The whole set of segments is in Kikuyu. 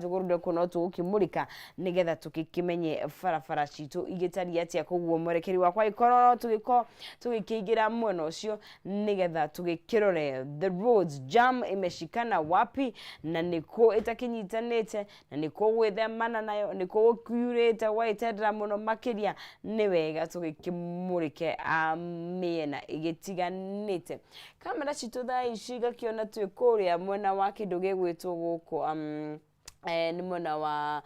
Njũgũrũnde kuo no tũgũkĩmũrĩka nĩgetha tũgĩkĩmenye barabara citũ igĩtariĩ atĩa. Koguo mwerekeri wakwa ĩkorwo no tũgĩkorwo tũgĩkĩingĩra mwena ũcio nĩgetha tũgĩkĩrore the roads jam imeshikana wapi, na nĩkũ ĩtakĩnyitanĩte, na nĩkũ gwĩthemana nayo, nĩkũ gũkiurĩte gwagĩtendera mũno makĩria. Nĩ wega tũgĩkĩmũrĩke mĩena ĩgĩtiganĩte. Kamera citũ thaa ici ngakĩona twĩ kũrĩa mwena wa kĩndũ gĩgwĩtwo gũkũ nĩ mwena wa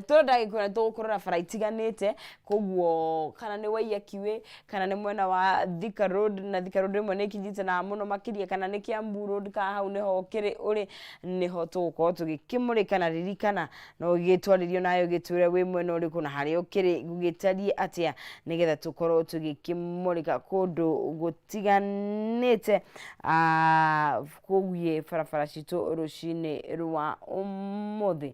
tũrenda gĩkwĩra tũgũkũrora bara itiganĩte. Koguo kana nĩ Waiyaki Way, kana nĩ mwena wa Thika Road, na Thika Road rĩmwe nĩ ĩkĩnyitanaga mũno makĩria, kana nĩ Kiambu Road, kana hau nĩho ũkĩrĩ ũrĩ, nĩho tũgũkorwo tũgĩkĩmũrĩka. Na ririkana no ũgĩtwarĩrio nawe ũgĩtwĩre wĩ mwena ũrĩkũ na harĩa ũkĩrĩ gũgĩtariĩ atĩa, nĩgetha tũkorwo tũgĩkĩmũrĩka kũndũ gũtiganĩte kũgiĩ barabara citũ rũcinĩ rwa ũmũthĩ.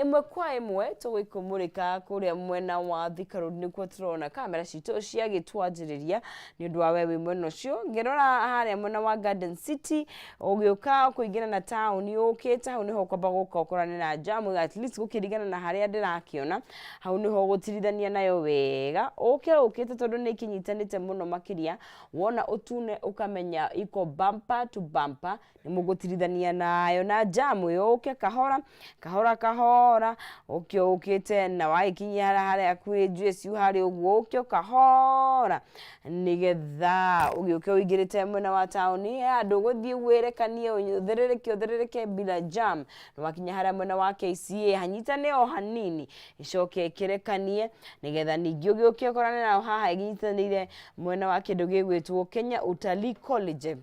Ĩmwe kwa ĩmwe tũgĩkũmũrĩka kũrĩa mwena wa Thika Road, nĩkuo tũrona kamera citũ ciagĩtwanjĩrĩria nĩ ũndũ wa we wĩ mwena ũcio. Ngĩrora harĩa mwena wa Garden City, ũgĩũka kũingĩra na taũni ũkĩte hau nĩho ũkwamba gũka ũkorane na jam, at least gũkĩringana na harĩa ndĩrakĩona, hau nĩho ũgũtirithania nayo wega ũke ũkĩte, tondũ nĩ ĩkĩnyitanĩte mũno makĩria. Wona ũtune ũkamenya iko bumper to bumper, nĩ mũgũtirithania nayo na jam ĩyo. Ũke kahora kahora kahora, ũke ũkĩte na wagĩkinyia harĩa kwĩ GSU harĩa ũguo, ũke kahora nĩgetha ũgĩũke ũingĩrĩte mwena wa taũni handũ ũgũthiĩ wĩrekanie, ũthĩrĩrĩke ũthĩrĩrĩke bila jam. Na wakinya harĩa mwena wa KCA hanyitane o hanini, ĩcoke ĩkĩrekanie nĩgetha ningĩ ũgĩũke ũkorane nao haha ĩnyitanĩire mwena wa kĩndũ gĩgwĩtwo Kenya Utalii College,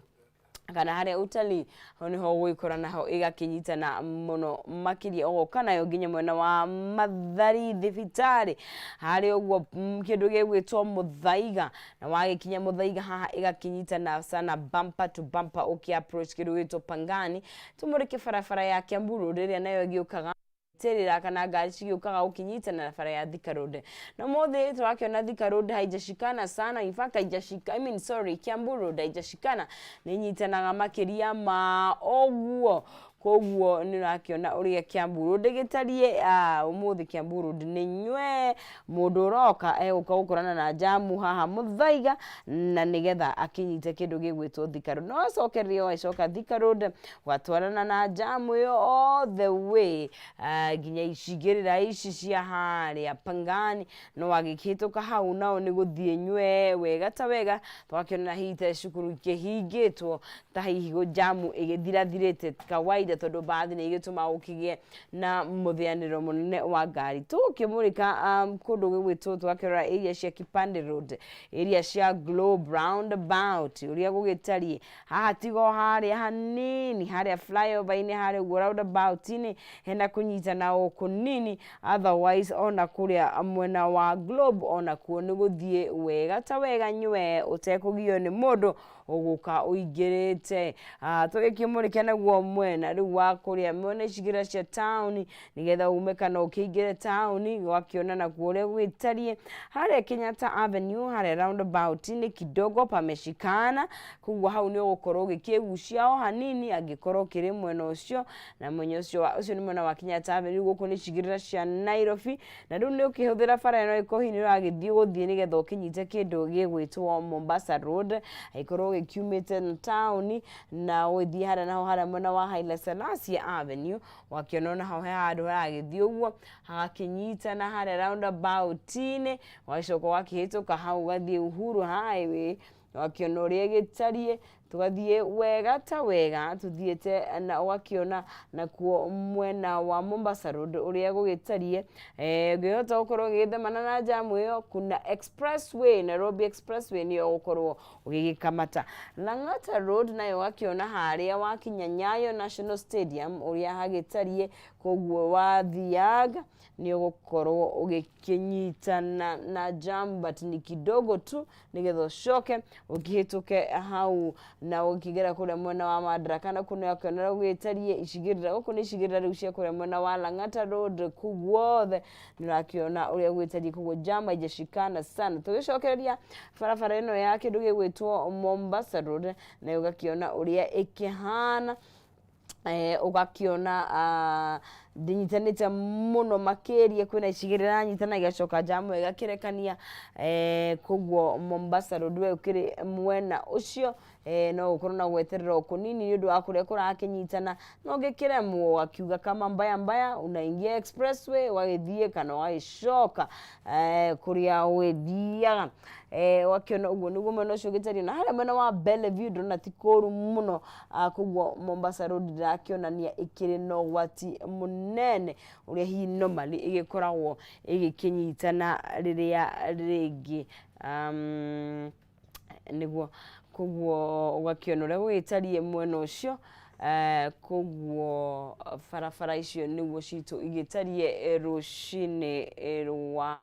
kana harĩa utalii, hau nĩho ũgũgĩkora naho ĩgakĩnyitana mũno makĩria. Ũgoka nayo nginya mwena wa Mathari thibitarĩ harĩa ũguo, kĩndũ gĩgwĩtwo Mũthaiga, na wagĩkinya Mũthaiga haha ĩgakĩnyitana sana bumper to bumper ũkĩ approach kĩndũ gĩgwĩtwo Pangani. Tũmũrĩke barabara ya Kiambu Road ĩrĩa nayo ĩgĩũkaga tirira kana ngari cigĩũkaga gũkĩnyitana na bara ya Thika Road. Na ũmũthĩ tũrakĩona Thika Road haijashikana sana, in fact haijashika, I mean sorry, Kiambu Road haijashikana, nĩ inyitanaga makĩria ma ũguo. Koguo nĩ ũrakĩona ũrĩa Kiambu Road ĩgĩtariĩ. Ũmũthĩ Kiambu Road nĩ nywe, mũndũ ũroka egũka gũkorana na jamu haha Mũthaiga na nĩgetha akĩnyite kĩndũ gĩgwĩtwo Thika Road. No acokereria ũgagĩcoka Thika Road ũgatwarana na jamu ĩyo all the way nginya icigĩrĩra ici cia harĩa Pangani, no wagĩkĩhĩtũka hau nao nĩ gũthiĩ nywe wega ta wega. Twakĩona hihi ta cukuru ikĩhingĩtwo, ta hihi jamu ĩgĩthirathirĩte kawaida, tondũ mbathi nĩ igĩtũmaga gũkĩgĩe na mũthĩanĩro mũnene wa ngari. Tũgũkĩmũrĩka kũndũ gũgwĩtwo, tũgakĩrora area cia Kipande Road, area cia Globe roundabout ũrĩa gũgĩtariĩ haha, tiga o harĩa hanini harĩa flyover-inĩ harĩa ũguo roundabout-inĩ hena kũnyitana o kũnini, otherwise ona kũrĩa mwena wa Globe onakuo nĩ gũthiĩ wega ta wega nywe ũtekũgio nĩ mũndũ ũgũka ũingĩrĩte. Tũgĩkĩmũrĩke naguo mwena rĩu wa kũrĩa mwena icigĩrĩra cia taũni, nĩgetha ume kana ũkĩingĩre taũni, ũgakĩona nakuo ũrĩa gwĩtariĩ. Harĩa Kenyatta Avenue harĩa roundabout-inĩ kidogo pameshikana, koguo hau nĩ ũgũkorwo ũgĩkĩgucia o hanini angĩkorwo ũkĩrĩ mwena ũcio, na mwena ũcio ũcio nĩ mwena wa Kenyatta Avenue. Gũkũ nĩ icigĩrĩra cia Nairobi, na rĩu nĩ ũkĩhũthĩra bara ĩno ĩkorwo hihi nĩ ũragĩthiĩ gũthiĩ nĩgetha ũkĩnyite kĩndũ gĩgwĩtwo Mombasa Road, angĩkorwo ũgĩkiumĩte na taũni na ũgĩthiĩ harĩa naho harĩa mwena wa Haile Selassie Avenue, ũgakĩona onaho he handũ haragĩthiĩ ũguo hagakĩnyitana harĩa roundabout-inĩ, ũgacoka ũgakĩhĩtũka hau ũgathiĩ Uhuru Highway, ũgakĩona ũrĩa ĩgĩtariĩ. Tũgathiĩ wega ta wega tũthiĩte na ũgakĩona nakuo mwena wa Mombasa Road ũrĩa gũgĩtariĩ. Ũngĩhota gũkorwo ũgĩgĩthemana na jamu ĩyo, kuna expressway, Nairobi Expressway nĩyo ũgũkorwo ũgĩgĩkamata. Lang'ata Road nayo ũgakĩona harĩa wakinya Nyayo National Stadium ũrĩa hagĩtariĩ, koguo wathiaga nĩ ũgũkorwo ũgĩkĩnyitana na jam but ni kidogo tu, nĩgetha ũcoke ũkĩhĩtũke hau na ũkĩgera kũrĩa mwena wa Madaraka na kũu nĩũrakĩona gũgĩtariĩ icigĩrĩra. Gũkũ nĩ icigĩrĩra rĩu cia kũrĩa mwena wa Lang'ata Road, kũu guothe nĩũrakĩona ũrĩa gwĩtariĩ, koguo jam haijashikana sana. Tũgĩcokereria barabara ĩno ya kĩndũ gĩgwĩtwo Mombasa Road, nayo ũgakĩona ũrĩa ĩkĩhana. Ũgakĩona ndĩnyitanĩte mũno makĩria, kwĩna icigĩrĩra nyitana igacoka njamu ĩgakĩrekania. Koguo Mombasa Road we ũkĩrĩ mwena ũcio, no ũkorwo na gweterera o kũnini nĩ ũndũ wa kũrĩa kũrakĩnyitana. Na ũngĩkĩremwo ũgakiuga kama mbaya mbaya, unaingia expressway ũgagĩthiĩ kana ũgagĩcoka kũrĩa ũgĩthiaga. Ũgakĩona ũguo nĩguo mwena ũcio ũgĩtariĩ. Na harĩa mwena wa Bellevue ndĩrona ti kũru mũno, koguo Mombasa Road ndĩrakĩonania ĩkĩrĩ na ũgwati mũnene ũrĩa hihi normally ĩgĩkoragwo ĩgĩkĩnyitana rĩrĩa rĩngĩ. Nĩguo, koguo ũgakĩona ũrĩa gũgĩtariĩ mwena ũcio. Koguo barabara icio nĩguo citũ igĩtariĩ rũcinĩ rwa.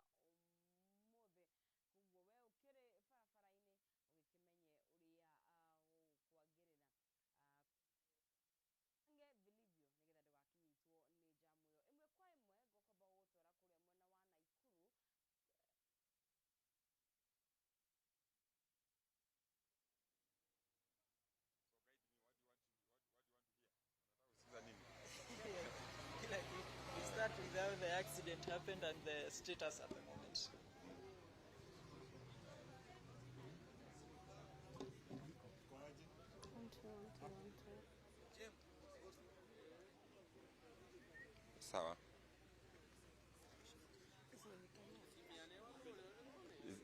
We start with how the accident happened and the status at the moment. Sawa.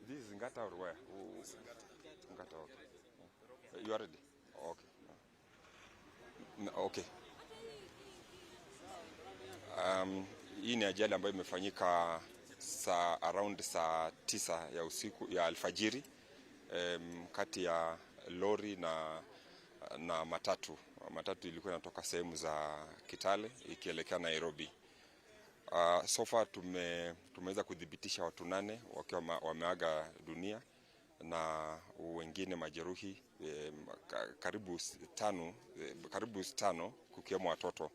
This is Ngata or where? Ngata, okay. You are ready? Okay. Okay. Hii ni ajali ambayo imefanyika saa around saa 9 ya usiku ya alfajiri, kati ya lori na matatu. Matatu ilikuwa inatoka sehemu za Kitale ikielekea Nairobi. So far tumeweza kudhibitisha watu 8 wakiwa wameaga dunia na wengine majeruhi, karibu 5 kukiwemo watoto.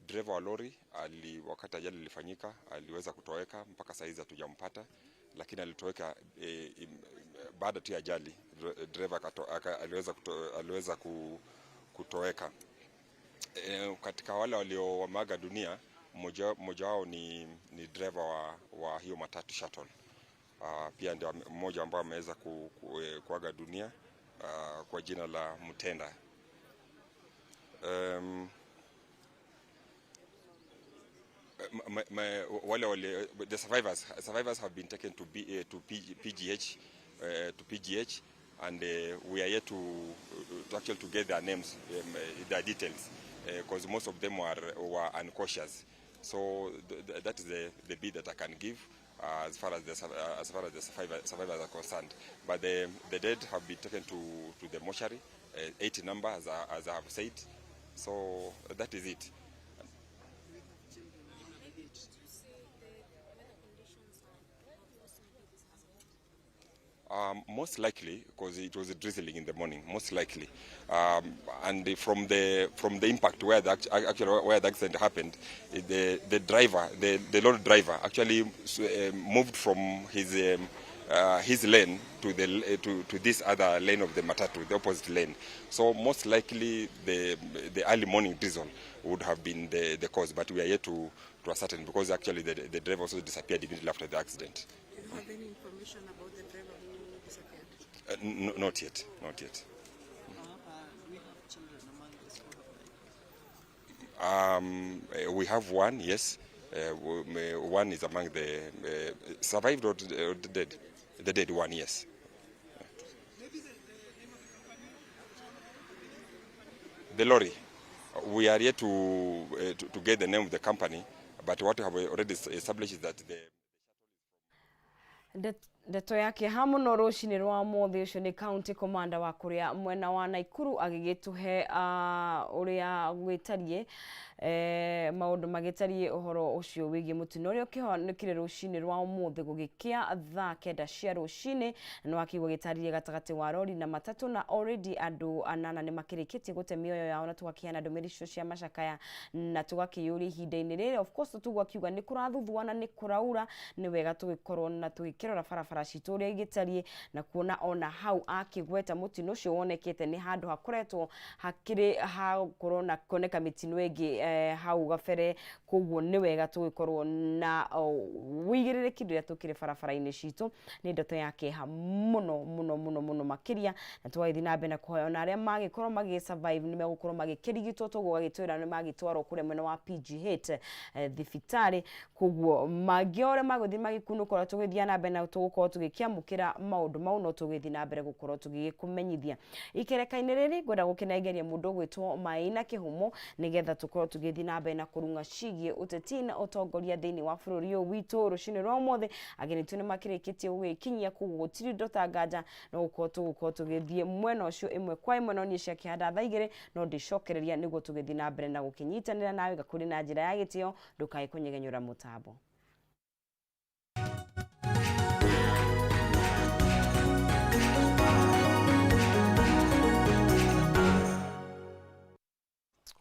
Dereva wa lori wakati ajali ilifanyika aliweza kutoweka, mpaka saa hizi hatujampata, lakini alitoweka baada tu ya ajali. Dereva aliweza kutoweka. Katika wale walioaga dunia, mmoja wao ni dereva wa hiyo matatu shuttle. Pia ndio mmoja ambao ameweza kuaga dunia kwa jina la Mutenda. Wale the survivors have been taken to B, to P, P G H, to PGH, and we are yet to actually to get their names, their details, because most of them were unconscious. So that is the bit that I can give as far as the survivors are concerned. But the dead have been taken to the mortuary, 80 number as I have said. So that is it. Most likely, because it was drizzling in the morning, most likely, and from the impact where the actually where the accident happened, the driver, the lorry driver actually moved from his lane to this other lane of the matatu, the opposite lane. So most likely the early morning drizzle would have been the cause, but we are yet to ascertain, because actually the driver also disappeared immediately after the accident. Do you have any information about the driver who disappeared? Not yet, not yet. Do we have children among the squad of life? We have one, yes. One is among the survived or the dead? The dead one, yes. The lorry. We are yet to get the name of the company, but what we have already established is that the Ndeto yake ha mũno rũcinĩ rwa mũthĩ ũcio nĩ county commander wa kũrĩa mwena wa Naikuru agĩgĩtũhe ũrĩa gwĩtariĩ, maũndũ magĩtariĩ ũhoro ũcio wĩgiĩ mũtino ũrĩa ũkĩhanĩkire rũcinĩ rwa ũmũthĩ gũgĩkĩa thaa 9 cia rũcinĩ. Na wakĩigua gĩtarĩria gatagatĩ wa rori na matatũ, na already andũ 8 nĩ makĩrĩkĩtie gũte mĩoyo yao, na tũgakĩheana ndũmĩrĩri icio cia macakaya na tũgakĩyũria ihinda-inĩ rĩrĩ. Of course tũgũkiuga nĩ kũrathuthuana, nĩ kũraura, nĩ wega tũgĩkorwo na tũgĩkĩrora barabara Barabara citũ ũrĩa igĩtariĩ, na kuona ona hau akĩgweta mũtino ũcio wonekete nĩ handũ hakoretwo hakĩrĩ ha gũkorwo na kuoneka mĩtino ĩngĩ hau gabere. Koguo nĩ wega tũgĩkorwo na ũigĩrĩrĩki rĩrĩa tũkĩrĩ barabara-inĩ citũ. Nĩ ndeto ya kĩeha mũno mũno mũno mũno makĩria, na tũgagĩthiĩ na mbere na kũhoya ona arĩa magĩkorwo magĩ survive nĩ megũkorwo magĩkĩrigitwo. Toguo gagĩtwĩra nĩ magĩtwarwo kũrĩa mwena wa PGH thibitarĩ. Koguo mangĩ o ũrĩa magũthiĩ magĩkunũka, ũrĩa tũgĩthiĩ na mbere na tũgũkorwo tũgĩkĩamũkĩra maũndũ mau, no tũgĩthiĩ na mbere gũkorwo tũgĩgĩkũmenyithia. Ikereka-inĩ rĩrĩ ngwenda gũkĩnengeria mũndũ ũgwĩtwo Maina Kĩhumo, nĩgetha tũkorwo tũgĩthiĩ na mbere na kũrung'a ciĩgiĩ ũteti na ũtongoria thĩinĩ wa bũrũri ũyũ witũ rũcinĩ rwa ũmũthĩ. Ageni tu nĩ makĩrĩkĩtie gũgĩkinyia, koguo gũtirĩ ũndũ ta nganja no gũkorwo tũgũkorwo tũgĩthiĩ mwena ũcio ĩmwe kwa ĩmwe. No niĩ ciakĩhanda thaa 2 no ndĩcokereria nĩguo tũgĩthiĩ na mbere na gũkĩnyitanĩra nawe gakũrĩ na njĩra ya gĩtĩo. Ndũkae kũnyegenyũra mũtambo.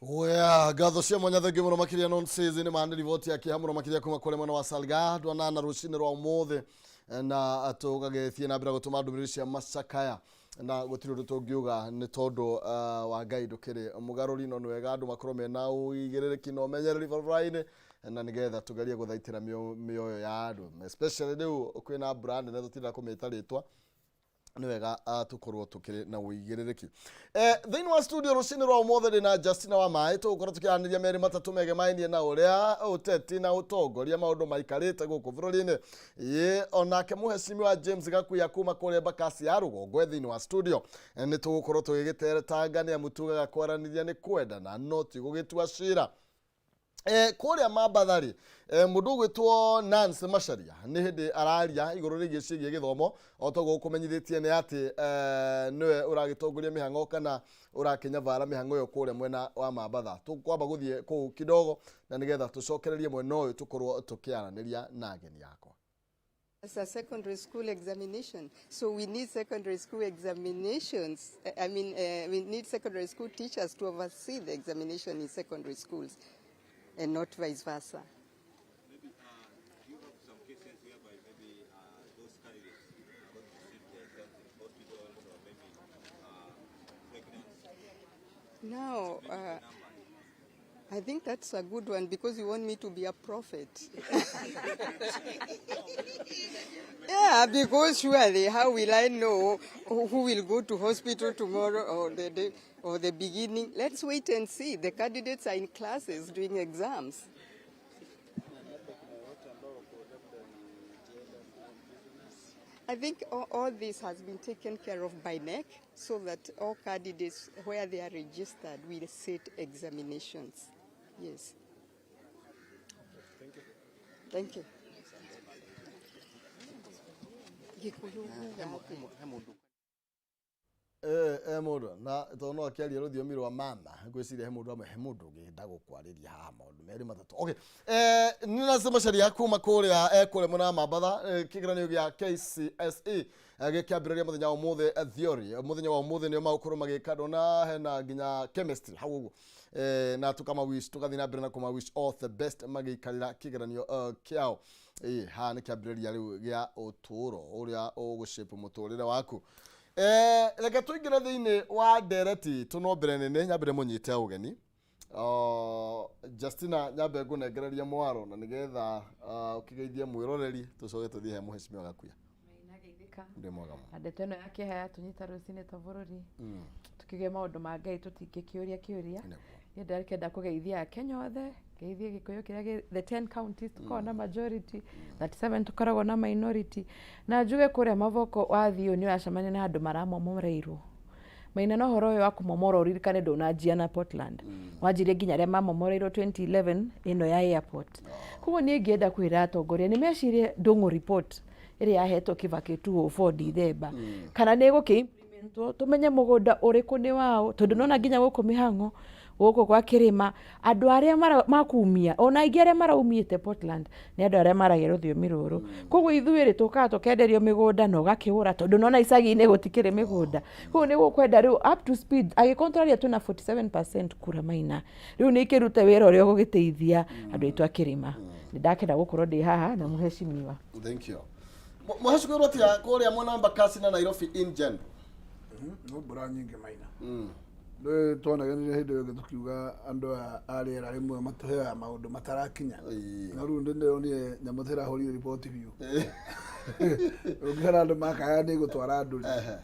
Wea, ngatho cia mwanya, thengiũ mũno makĩria. Nonsense nĩ ma nĩ riboti ya kĩeha mũno makĩria kuma kũrĩ mwena wa Salga ndwanana rũcinĩ rwa ũmũthĩ, na tũgagĩthiĩ na mbere gũtũma ndũmĩrĩri cia macakaya, na gũtirĩ ũndũ tũngiuga nĩ tondũ wa Ngai ndũkĩrĩ mũgarũri. No nĩ wega andũ makorwo mena ũigĩrĩrĩki na ũmenyereri barabara-inĩ, na nĩgetha tũgerie gũthaitĩra mĩoyo ya andũ, especially rĩu kwĩna mbura nene tũtinda kũmĩta rĩtwa. Nĩ wega tũkorwo tũkĩrĩ na ũigĩrĩrĩki. Thĩinĩ wa studio rũcinĩ rwa ũmũthĩ ndĩ na Justina wa maĩ, tũgũkorwo tũkĩaranĩria merĩ matatũ megemainie na ũrĩa ũteti na ũtongoria maũndũ maikarĩte gũkũ bũrũri-inĩ. Ĩ onake mũhecimiwa James Gakuya kuma kũrĩa Embakasi ya rũgongo e thĩinĩ wa studio. Nĩ tũgũkorwo tũgĩgĩteretanga, nĩ amu tugaga kwaranĩria nĩ kwendana no ti gũgĩtua cira. Kũrĩa Mambatha rĩ, mũndũ ũgwĩtwo Nancy Macharia nĩ hĩndĩ araria igũrũ rĩgiĩ ciĩgiĩ gĩthomo. O toguo ũkũmenyithĩtie nĩ atĩ nĩwe ũragĩtongoria mĩhang'o kana ũrakĩnyabara mĩhang'o ĩyo kũrĩa mwena wa Mambatha. Tũkwamba gũthiĩ kũu kidogo na nĩgetha tũcokererie mwena ũyũ tũkorwo tũkĩaranĩria na ageni akwa. It's a secondary school examination. So we need secondary school examinations. I mean, we need secondary school teachers to oversee the examination in secondary schools and not vice versa. Maybe do you have some cases whereby maybe those candidates are going to sit the exams in hospitals or maybe pregnant? Now, I think that's a good one because you want me to be a prophet. Yeah, because surely, how will I know who will go to hospital tomorrow or the day or the beginning? Let's wait and see. The candidates are in classes doing exams. I think all this has been taken care of by KNEC so that all candidates where they are registered will sit examinations. Yes. Thank you. Thank you. Gĩkũyũ uga. E mũndũ na tondũ no akĩaria rũthiomi rwa mama, ngwĩciria he mũndũ amwe, he mũndũ ũngĩenda gũkwarĩria haha maũndũ merĩ matatũ. Okay, nĩ Nancy Macharia kuma kũrĩa kũrĩa mwena wa Mambatha. Kĩgeranio gĩa KCSE gĩkĩambĩrĩria mũthenya wa ũmũthĩ. Theory mũthenya wa ũmũthĩ nĩo magũkorwo magĩka, ndona hena nginya chemistry hau ũguo. Na tukama wish, tugathiĩ na mbere na kũma wish all the best magĩikarĩra kĩgeranio kĩao. Haha nĩ kĩambĩrĩria rĩu gĩa ũtũũro ũrĩa ũgũshape mũtũrĩre waku. Reke tũingĩre thĩinĩ wa ndereti itũ, no mbere nene nyambĩre mũnyite ũgeni. Justina, nyambe ngũnengererie mwaro na nĩgetha ũkĩgeithie mwĩroreri, tũcoke tũthiĩ he mũhecimiwa Gakuya. Mainageithĩka. Ndĩ mwega mũno. Na ndeto ĩno ya kĩeha yatũnyita rũcinĩ ta bũrũri, tũkĩgĩa maũndũ ma Ngai tũtingĩkĩũria kĩũria. Nĩguo. Niĩ ndakĩenda kũgeithia Akenya othe, ngeithie Gĩkũyũ kĩrĩa the 10 counties tũkoragwo na majority, 37 tũkoragwo na minority, na njuge kũrĩa Mavoko wathiĩ nĩ ũracemania na andũ maramomoreirwo. Maina, na ũhoro ũyũ wa kũmomora, ũririkane ndũnanjia na Portland, wanjirie nginya arĩa mamomoreirwo 2011 ĩno ya airport. Koguo niĩ ingĩenda kwĩra atongoria nĩ mecirie Ndung'u report ĩrĩa yahetwo Kibaki 204 December, kana nĩ ĩgũkĩ implementwo, tũmenye mũgũnda ũrĩkũ nĩ wao, tondũ nona nginya gũkũ mĩhang'o gũkũ kwa kĩrĩma andũ arĩa makumia, ona aingĩ arĩa maraumĩte Portland nĩ andũ arĩa maragia rũthiomi rũrũ. Koguo ithuĩ rĩ, tũkaga tũkenderio mĩgũnda na ũgakĩgũra, tondũ nona icagi-inĩ gũtikĩrĩ mĩgũnda. Koguo nĩ gũkwenda rĩu up to speed, angĩkorwo tũraria twĩna 47% kura, Maina, rĩu nĩ ikĩrute wĩra ũrĩa ũgũgĩteithia andũ aitũ a kĩrĩma. Nĩ ndakena gũkorwo ndĩ haha na mũhecimiwa. Thank you. Mũhecũkĩrwo atĩa kũrĩa mwena wa Embakasi na Nairobi in general? No mbura nyingĩ maina. Ndũĩ twanagenire hĩndĩ ĩyo ĩngĩ tũkiuga andũ aya a rĩera rĩmwe matũheaga maũndũ matarakinya. No rĩu nĩ ndĩronire nyamũ ta ĩrahũrire riboti biũ. Ũngĩona andũ makaya nĩ ĩgũtwara andũ rĩ.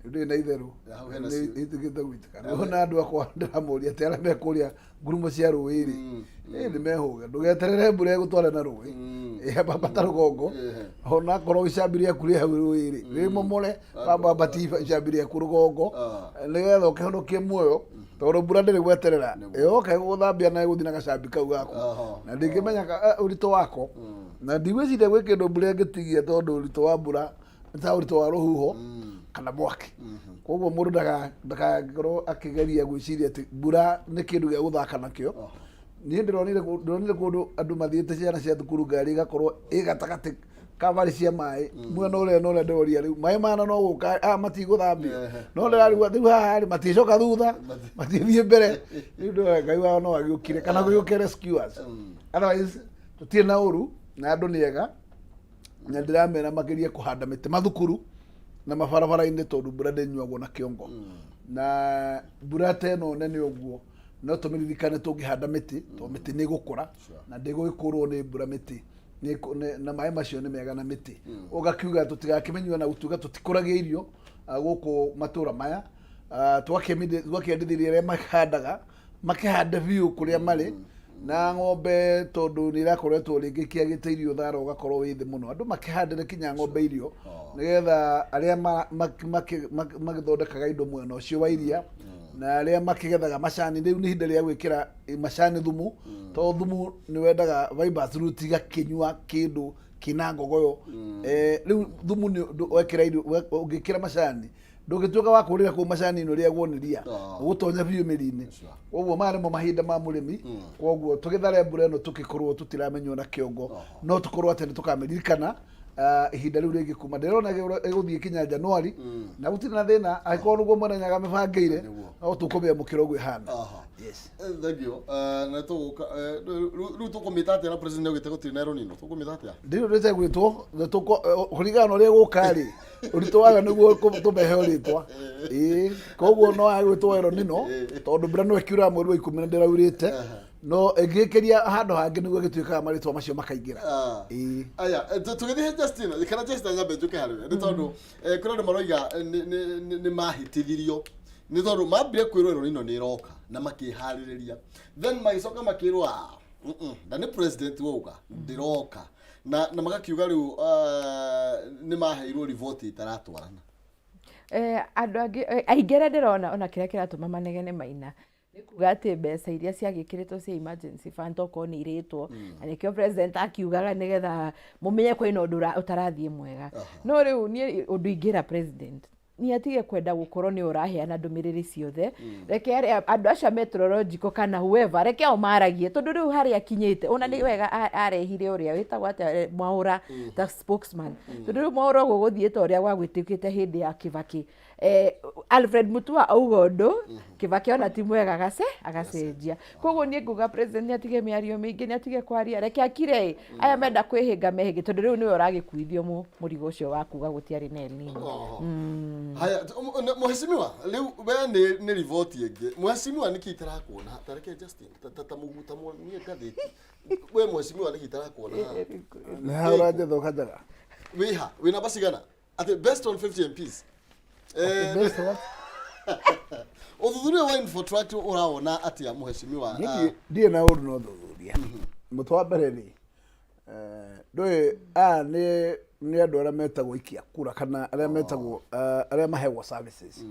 Ndĩrĩ na itherũ. Hau hena Nĩ ciũria. ĩtĩkĩte gũitĩka. Rĩu ona andũ akwa ndĩramoria atĩ arĩa me kũrĩa ngurumo cia rũĩ rĩ, ĩ nĩ mehũge. Ndũgeterere mbura ĩgũtware na rũĩ. Ĩ ambata rũgongo. Ona akorwo icambi rĩaku rĩ hau rũĩ rĩ, rĩmomore wamba ambatie icambi rĩaku rũgongo nĩgetha ũkĩhonokie muoyo tondũ mbura ndĩrĩ gweterera. Ĩyoka ĩgũgũthambia na ĩgũthiĩ na gacambi kau gaku. Na ndingĩmenya ũritũ wako. Na ndigwĩciria gwĩ kĩndũ mbura ĩngĩtigia tondũ ũritũ wa mbura nĩ ta ũritũ wa rũhuho kana mwaki. Koguo mũndũ ndagakorwo akĩgeria gwĩciria atĩ mbura nĩ kĩndũ gĩa gũthaka nakĩo. Niĩ ndĩronire ndĩronire kũndũ andũ mathiĩte ciana cia thukuru ngari ĩgakorwo ĩ gatagatĩ ka barĩ cia maĩ mwena ũrĩa na ũrĩa ndĩroria rĩu maĩ mana no gũka aya matigũthambio no ndĩrarigwo rĩu haha rĩ maticoka thutha matithiĩ mbere rĩu ndĩrona Ngai wao no agĩũkire kana gũgĩũke rescuers. Otherwise tũtirĩ na ũru na andũ nĩ ega na ndĩramera magerie kũhanda mĩtĩ mathukuru na mabarabara-inĩ tondũ mbura ndĩnyuagwo na kĩongo. Na mbura ta ĩno nene ũguo no tũmĩririkane tũngĩhanda mĩtĩ tondũ mĩtĩ nĩ ĩgũkũra na ndĩgũgĩkũrwo nĩ mbura mĩtĩ na maĩ macio nĩ mega na mĩtĩ. Ũgakiuga tũtigakĩmenyua na gũtuĩka tũtikũragia irio gũkũ matũra maya. Tũgakĩendithĩria arĩa mahandaga makĩhande biũ kũrĩa marĩ na ng'ombe tondũ nĩ irakoretwo rĩngĩ kĩagĩte irio thara ũgakorwo wĩ thĩ mũno. Andũ makĩhandĩre kinya ng'ombe irio nĩgetha arĩa magĩthondekaga indo mwena ũcio wa iria na arĩa makĩgethaga macani rĩu nĩ ihinda rĩa gwĩkĩra macani thumu tondũ thumu nĩ wendaga fibers root igakĩnyua kĩndũ kĩna ngogoyo. Rĩu thumu nĩ wekĩra irio ũngĩkĩra macani ndũngĩtuĩka wa kũrĩra kũu macani-inĩ ũrĩagwo nĩ ria, ũgũtonya biũ mĩri-inĩ. Koguo maya nĩmo mahinda ma mũrĩmi. Koguo tũgĩthare mbura ĩno tũkĩkorwo tũtiramenywo na kĩongo, no tũkorwo atĩ nĩ tũkamĩririkana ihinda rĩu rĩngĩ kuma ndĩrona ĩgũthiĩ kinya Januari na gũtirĩ na thĩna angĩkorwo nĩguo Mwene Nyaga amĩbangĩire no tũkũmĩamũkĩra ũguo ĩhana. Yes. Thank you. Na tũgũka rĩu tũkũmĩta atĩa na president augĩte gũtirĩ na El Nino tũkũmĩta atĩa? Ndĩrĩ ndĩte gwĩtwo kũringana na ũrĩa ĩgũka rĩ ũritũ wayo nĩguo tũmehe rĩtwa. Ĩĩ koguo no agwĩtwo El Nino tondũ mbura no ĩkiuraga mweri wa 10 na ndĩraurĩte no ĩngĩkĩria handũ hangĩ nĩguo ĩgĩtuĩkaga marĩtwa macio makaingĩra. Ĩĩ. Aya, tũgĩthiĩ Justina, kana Justina nyambe njũke harĩ we nĩ tondũ kũrĩ andũ maroiga nĩ mahĩtithirio nĩ tondũ mambire kwĩrwo El Nino nĩ ĩroka na makĩharĩrĩria then magĩcoka makĩrwo ah, na nĩ president wauga ndĩroka na magakiuga rĩu nĩ maheirwo riboti itaratwarana. Andũ angĩ aingĩ arĩa ndĩrona ona kĩrĩa kĩratũma manegene maina nĩ kuga atĩ mbeca iria ciagĩkĩrĩtwo cia emergency fund okorwo nĩ irĩtwo na nĩkĩo president akiugaga nĩgetha mũmenye kwĩna ũndũ ũtarathiĩ mwega. No rĩu niĩ ũndũ ingĩra president nĩ atige kwenda gũkorwo nĩ ũraheana ndũmĩrĩri ciothe. Reke arĩa andũ acio a meteorological kana whoever reke o maragie tondũ rĩu harĩa akinyĩte ona nĩ wega arehire ũrĩa wĩtagwo atĩa Mwaũra ta spokesman tondũ rĩu Mwaũra ũguo gũthiĩte ũrĩa gwagwĩtĩkĩte hĩndĩ ya Kibaki. Alfred Mutua auga ũndũ Kibaki ona ti mwega agacenjia. Koguo niĩ nguga president nĩ atige mĩario mĩingĩ, nĩ atige kwaria, reke akire ĩ aya menda kwĩhĩnga mehĩnge tondũ rĩu nĩwe ũragĩkuithio mũrigo ũcio wa kuga gũtiarĩ na El Nino. Haya, mheshimiwa, rĩu we nĩ riboti ĩngĩ. Mheshimiwa nĩkĩ itarakuona? Ta reke Justin, ta mũguta niĩ ngathĩti. We mheshimiwa nĩkĩ itarakuona haha? Nĩ ha ũranjetha ũkanjaga? Wĩha, wĩ namba cigana? Atĩ best on 50 MPs. Best what? Ũthuthuria wa Infotrack ũrawona atĩa mheshimiwa? Niĩ ndirĩ na ũru na ũthuthuria. Mũtwe wa mbere rĩ, ndũĩ aya nĩ andũ arĩa metagwo ikia kura kana arĩa metagwo arĩa maheagwo services.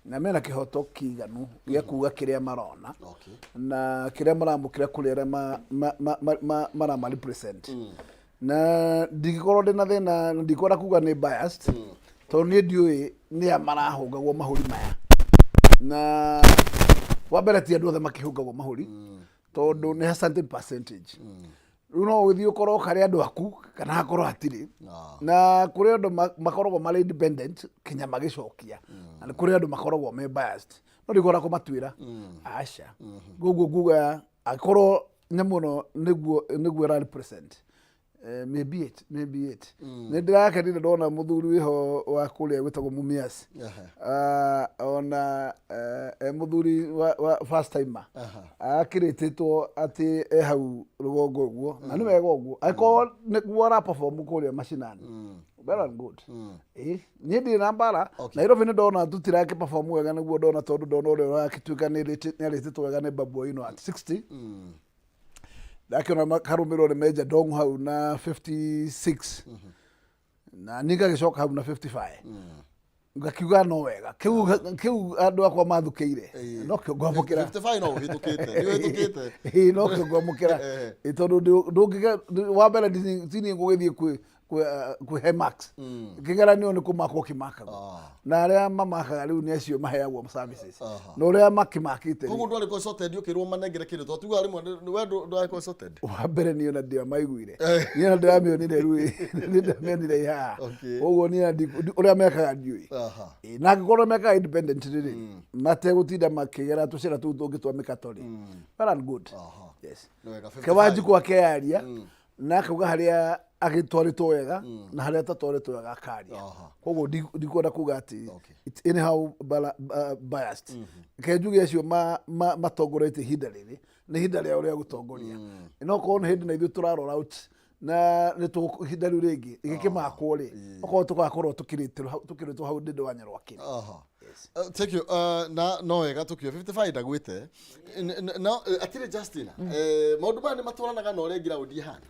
Na mena kĩhoto kĩiganu gĩa kuga kĩrĩa marona na kĩrĩa maramũkĩra kũrĩ arĩa marama represent. Na ndingĩkorwo ndĩna thĩna na ndikwenda kuga nĩ biased tondũ niĩ ndiũĩ nĩ a marahũngagwo mahũri maya. Na wa mbere ti andũ othe makĩhũngagwo mahũri tondũ nĩ a certain percentage. Rĩu no ũgĩthiĩ ũkorwo karĩ andũ aku kana hakorwo hatirĩ. Na kũrĩ andũ makoragwo marĩ independent kinya magĩcokia. Na nĩ kũrĩ andũ makoragwo me biased. No ndikwenda kũmatuĩra. Aca. Koguo nguga angĩkorwo nyamũ ĩno nĩguo ĩra represent. Maybe it, maybe it. Nĩ ndĩrakenire ndona mũthuri wĩho wa kũrĩa gwĩtagwo Mumias. Ah, ona e mũthuri wa first timer akĩrĩtĩtwo atĩ e hau rũgongo ũguo, na nĩ wega ũguo angĩkorwo nĩguo ara perform kũrĩa macinani, well and good. Ĩ, niĩ ndirĩ na mbara. Nairobi nĩ ndona tũtirakĩ perform wega, nĩguo ndona, tondũ ndona ũrĩa ũragĩtuĩka nĩ arĩtĩtwo wega nĩ Babu Owino at 60, ndakĩona karũmĩrwo nĩ Meja Dong hau na 56, na niĩ ngagĩcoka hau na 55, ngakiuga no wega kĩu andũ akwa mathukĩire, no kĩo ngwamũkĩra. 55 no ũhĩtũkĩte, nĩ ũhĩtũkĩte. Ĩĩ, no kĩo ngwamũkĩra. Ĩĩ, tondũ ndũngĩge wa mbere ti niĩ ngũgĩthiĩ kwĩhe marks, kĩgeranio nĩ kũmakwo kĩmakagwo na arĩa mamakaga rĩu nĩ acio maheagwo services na ũrĩa makĩmakĩte rĩ. Koguo ndwarĩ consulted ũkĩrwo manengere kĩndũ, tondũ tugaga rĩmwe we ndwarĩ consulted. Wa mbere niĩ ona ndiamaiguire, niĩ ona ndĩramĩonire rĩu, nĩ ndĩramĩonire ĩ haha. Koguo niĩ ona ũrĩa mekaga ndiũĩ. Ĩ, na angĩkorwo mekaga independent rĩ, mategũtinda makĩgera tũcĩra tũu tũngĩ twa mĩkato rĩ, well and good. Yes. Nĩ wega, 55. Kewanjikũ akeyaria na akauga harĩa agĩtwarĩtwo wega na harĩa atatwarĩtwo wega akaria. Koguo ndikwenda kuga atĩ it's anyhow biased. Reke njuge acio matongoretie ihinda rĩrĩ nĩ ihinda rĩao rĩa gũtongoria, no korwo nĩ hĩndĩ na ithuĩ tũrarora out na nĩ ihinda rĩu rĩngĩ gĩkĩmakwo rĩ, okorwo tũgakorwo tũkĩrĩtwo hau ndĩndĩ wa Nyarwakĩrĩ. Thank you. Na no wega tũkiuga 55 ndagwĩte. No atirĩ Justina, maũndũ maya nĩ matwaranaga na ũrĩa ground ĩhana.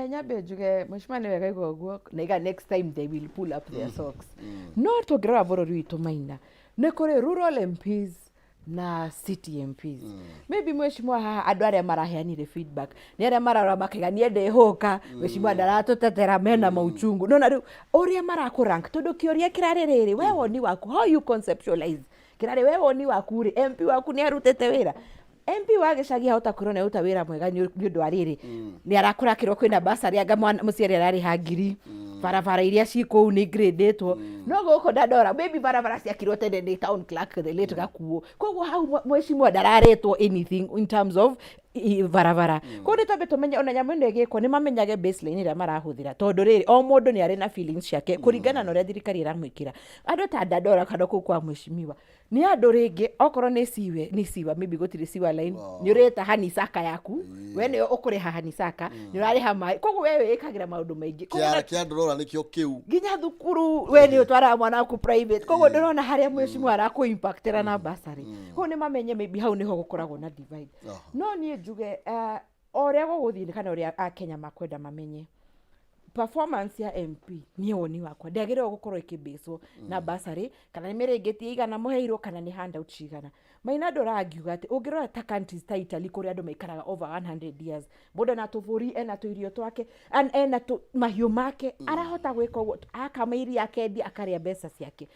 Nyambe njuge mheshimiwa nĩ wega igua ũguo na iga next time they will pull up their socks. No tũngĩrora bũrũri witũ maina nĩ kũrĩ rural MPs na city MPs. Maybe mheshimiwa haha andũ arĩa maraheanire feedback nĩ arĩa mararora makaiga niĩ ndĩhũka, mheshimiwa ndaratũtetera, mena mauchungu. No na rĩu ũrĩa marakũ rank, tondũ kĩũria kĩrarĩ rĩrĩ, we woni waku, how you conceptualize kĩrarĩ, we woni waku rĩ, MP waku nĩ arutĩte wĩra? MP wa gĩcagi ahota kwĩrwo nĩ aruta wĩra mwega nĩ ũndũ wa rĩrĩ, nĩ arakũrakĩrwo kwĩna basarĩ, anga mũciari ararĩha ngiri, barabara iria ci kũu nĩ gradĩtwo. No gũkũ Dandora maybe barabara ciakirwo tene nĩ town clerk the late Gakuo, koguo hau mheshimiwa ndararetwo anything in terms of barabara. Koguo nĩ twambe tũmenye ona nyamũ ĩno ĩgĩkwo nĩ mamenyage baseline ĩrĩa marahũthĩra, tondũ rĩrĩ, o mũndũ nĩ arĩ na feelings ciake kũringana na ũrĩa thirikari ĩramwĩkĩra. Andũ ta Dandora kana kũu kwa mheshimiwa nĩ andũ rĩngĩ, okorwo nĩ siwe nĩ siwa, maybe gũtirĩ siwa line, nĩ ũreta hanisaka yaku, we nĩyo ũkũrĩha hanisaka, nĩ ũrarĩha maĩ, koguo we wĩkagĩra maũndũ maingĩ. Koguo Kĩara kĩa ndũrora nĩkĩo kĩu. Nginya thukuru we nĩ ũtwaraga mwana waku private, koguo ndũrona harĩa mheshimiwa arakũ impactĩra na bursary. Koguo nĩ mamenye maybe hau nĩho gũkoragwo na divide. No niĩ njuge o ũrĩa gũgũthiĩ kana ũrĩa akenya makwenda mamenye performance ya MP, niĩ woni wakwa ndĩagĩrĩirwo gũkorwo ĩkĩbĩcwo na bursary kana nĩ mĩrĩngĩti ĩigana mũheirwo kana nĩ handout cigana. Maina ndũrangiuga atĩ ũngĩrora ta countries ta Italy, kũrĩa andũ maikaraga over 100 years, mũndũ ena tũbũri, ena tũirio twake, ena mahiũ make, arahota gwĩka ũguo, akama iria, akendia, akarĩa mbeca ciake.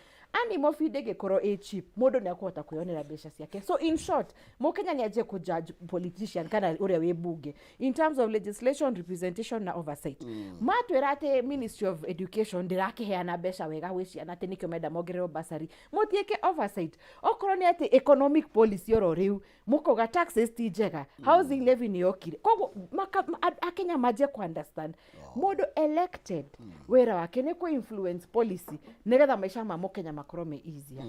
Animal feed ĩngĩkorwo ĩ cheap, mũndũ nĩ akũhota kwĩyonera mbeca ciake. So in short, mũkenya nĩ anjie kũ-judge politician kana ũrĩa wĩ bunge in terms of legislation, representation na oversight. Matwĩra atĩ Ministry of Education ndĩrakĩheana mbeca wega gwĩ ciana, atĩ nĩkĩo menda mongererwo bursary, mũtiĩke oversight. Okorwo nĩ atĩ economic policy oro rĩu mũkauga taxes ti njega, housing levy nĩ yokire, koguo akenya manjie ku understand mũndũ elected wĩra wake nĩ kũ influence policy nĩgetha maica ma mũkenya makorwo me easier.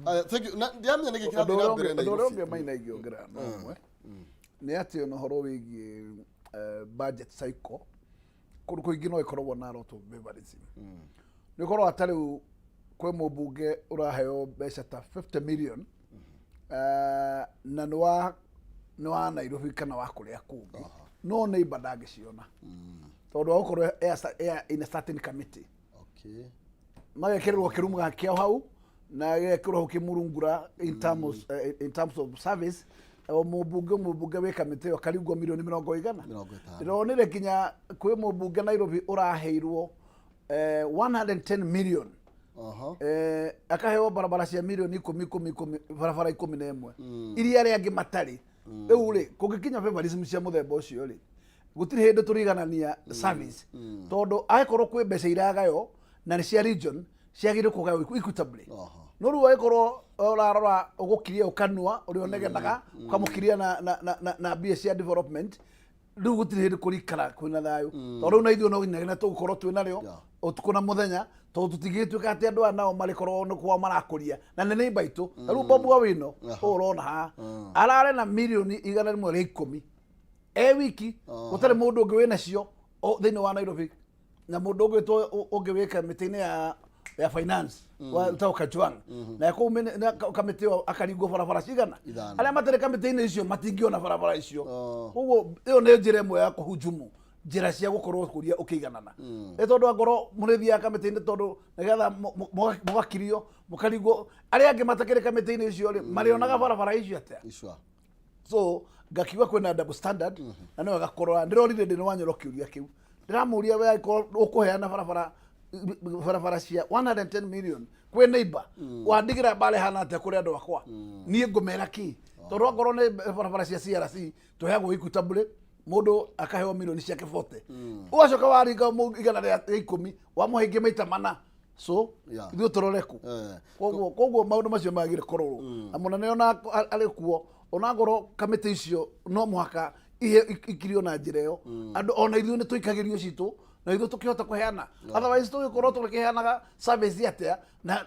Aya, thank you. Na ndiamenya nĩkĩ ũndũ kĩrathiĩ na ũrĩa mbere ũngĩ, ũndũ ũrĩa Nairobi. ũngĩ maina ingĩongerera no ũmwe nĩ atĩ ona ũhoro wĩgiĩ budget cycle, kũndũ kũingĩ no ĩkoragwo na lot of favorism. Nĩ ũkoraga ta rĩu kwĩ mũmbunge ũraheo mbeca ta 50 million, na nĩ wa Nairobi kana wa kũrĩa kũngĩ, no neighbor ndangĩciona tondũ wa gũkorwo in a certain committee. Magekĩrĩrwo kĩrumu kĩao hau na gĩgekĩrwo hau kĩmurungura in terms of service. O mũmbunge wĩ kamĩtĩ ĩyo karingwo milioni mĩrongo igana. 50. Ndĩronire nginya kwĩ mũmbunge Nairobi ũraheirwo 110 million, akaheo barabara cia milioni ikũmi ikũmi ikũmi, barabara 11 iria arĩa angĩ matarĩ. Rĩu rĩ, kũngĩkinya favorism cia mũthemba ũcio rĩ, gũtirĩ hĩndĩ tũriganania service, tondũ angĩkorwo kwĩ mbeca iragayo na nĩ cia region, ciagĩrĩirwo kũgaywo equitably. No rĩu angĩkorwo ũrarora ũgũkiria ũkanua ũrĩa ũnegenaga ũkamũkiria na mbia cia development. Rĩu gũtirĩ hĩndĩ kũrikara kwĩna thayũ, tondũ rĩu na ithuĩ no nginyagia tũgũkorwo twĩ narĩo ũtukũ na mũthenya, tondũ tũtingĩgĩtuĩka atĩ andũ aya nao marĩkorwo nĩ kwao marakũria na nĩ neighbor itũ. Ta rĩu Bob Wawino ũũ ũrona haha ararĩ na mirioni 110 e wiki, gũtarĩ mũndũ ũngĩ wĩna cio thĩinĩ wa Nairobi, na mũndũ ũngĩ wĩtwo ũngĩ wĩ kamĩtĩ-inĩ ya finance wĩtagwo Kajwang, na kũu na kamĩtĩ ĩyo akaringwo barabara cigana? Ithano. Arĩa matarĩ kamĩtĩ-inĩ icio matingĩona barabara icio. Koguo ĩyo nĩ njĩra ĩmwe ya kũhunjumu njĩra cia gũkorwo kũria ũkĩiganana, nĩ tondũ angorwo mũrĩthiaga kamĩtĩ-inĩ tondũ nĩgetha mũgakirio mũkarigwo, arĩa angĩ matakĩrĩ kamĩtĩ-inĩ icio rĩ, marĩonaga barabara icio atĩa? Icua. So ngakiuga kwĩna double standard, na nĩwe gakũrora. Ndĩrorire ndĩ Wanyoro kĩũria kĩu ndĩramũria, we angĩkorwo ũkũheana barabara cia 110 million kwĩ neighbor, wandigĩra mbara ĩhana atĩa kũrĩ andũ akwa? Niĩ ngũmera kĩ? Tondũ angorwo nĩ barabara cia CRC tũheagwo equitably, mũndũ akaheo milioni ciake 40, ũgacoka waringa 110 wamũhe ingĩ maita mana, so ithuĩ tũrore kũ? Koguo maũndũ macio magire kũrorwo na mũnene ona arĩ kuo, onangorwo kamĩtĩ icio no mũhaka ikirio na njĩra ĩyo, andũ ona ithuĩ nĩ tũikagĩrio citũ na ithuĩ tũkĩhota kũheana, otherwise tũgĩkorwo tũkĩheanaga service atĩa na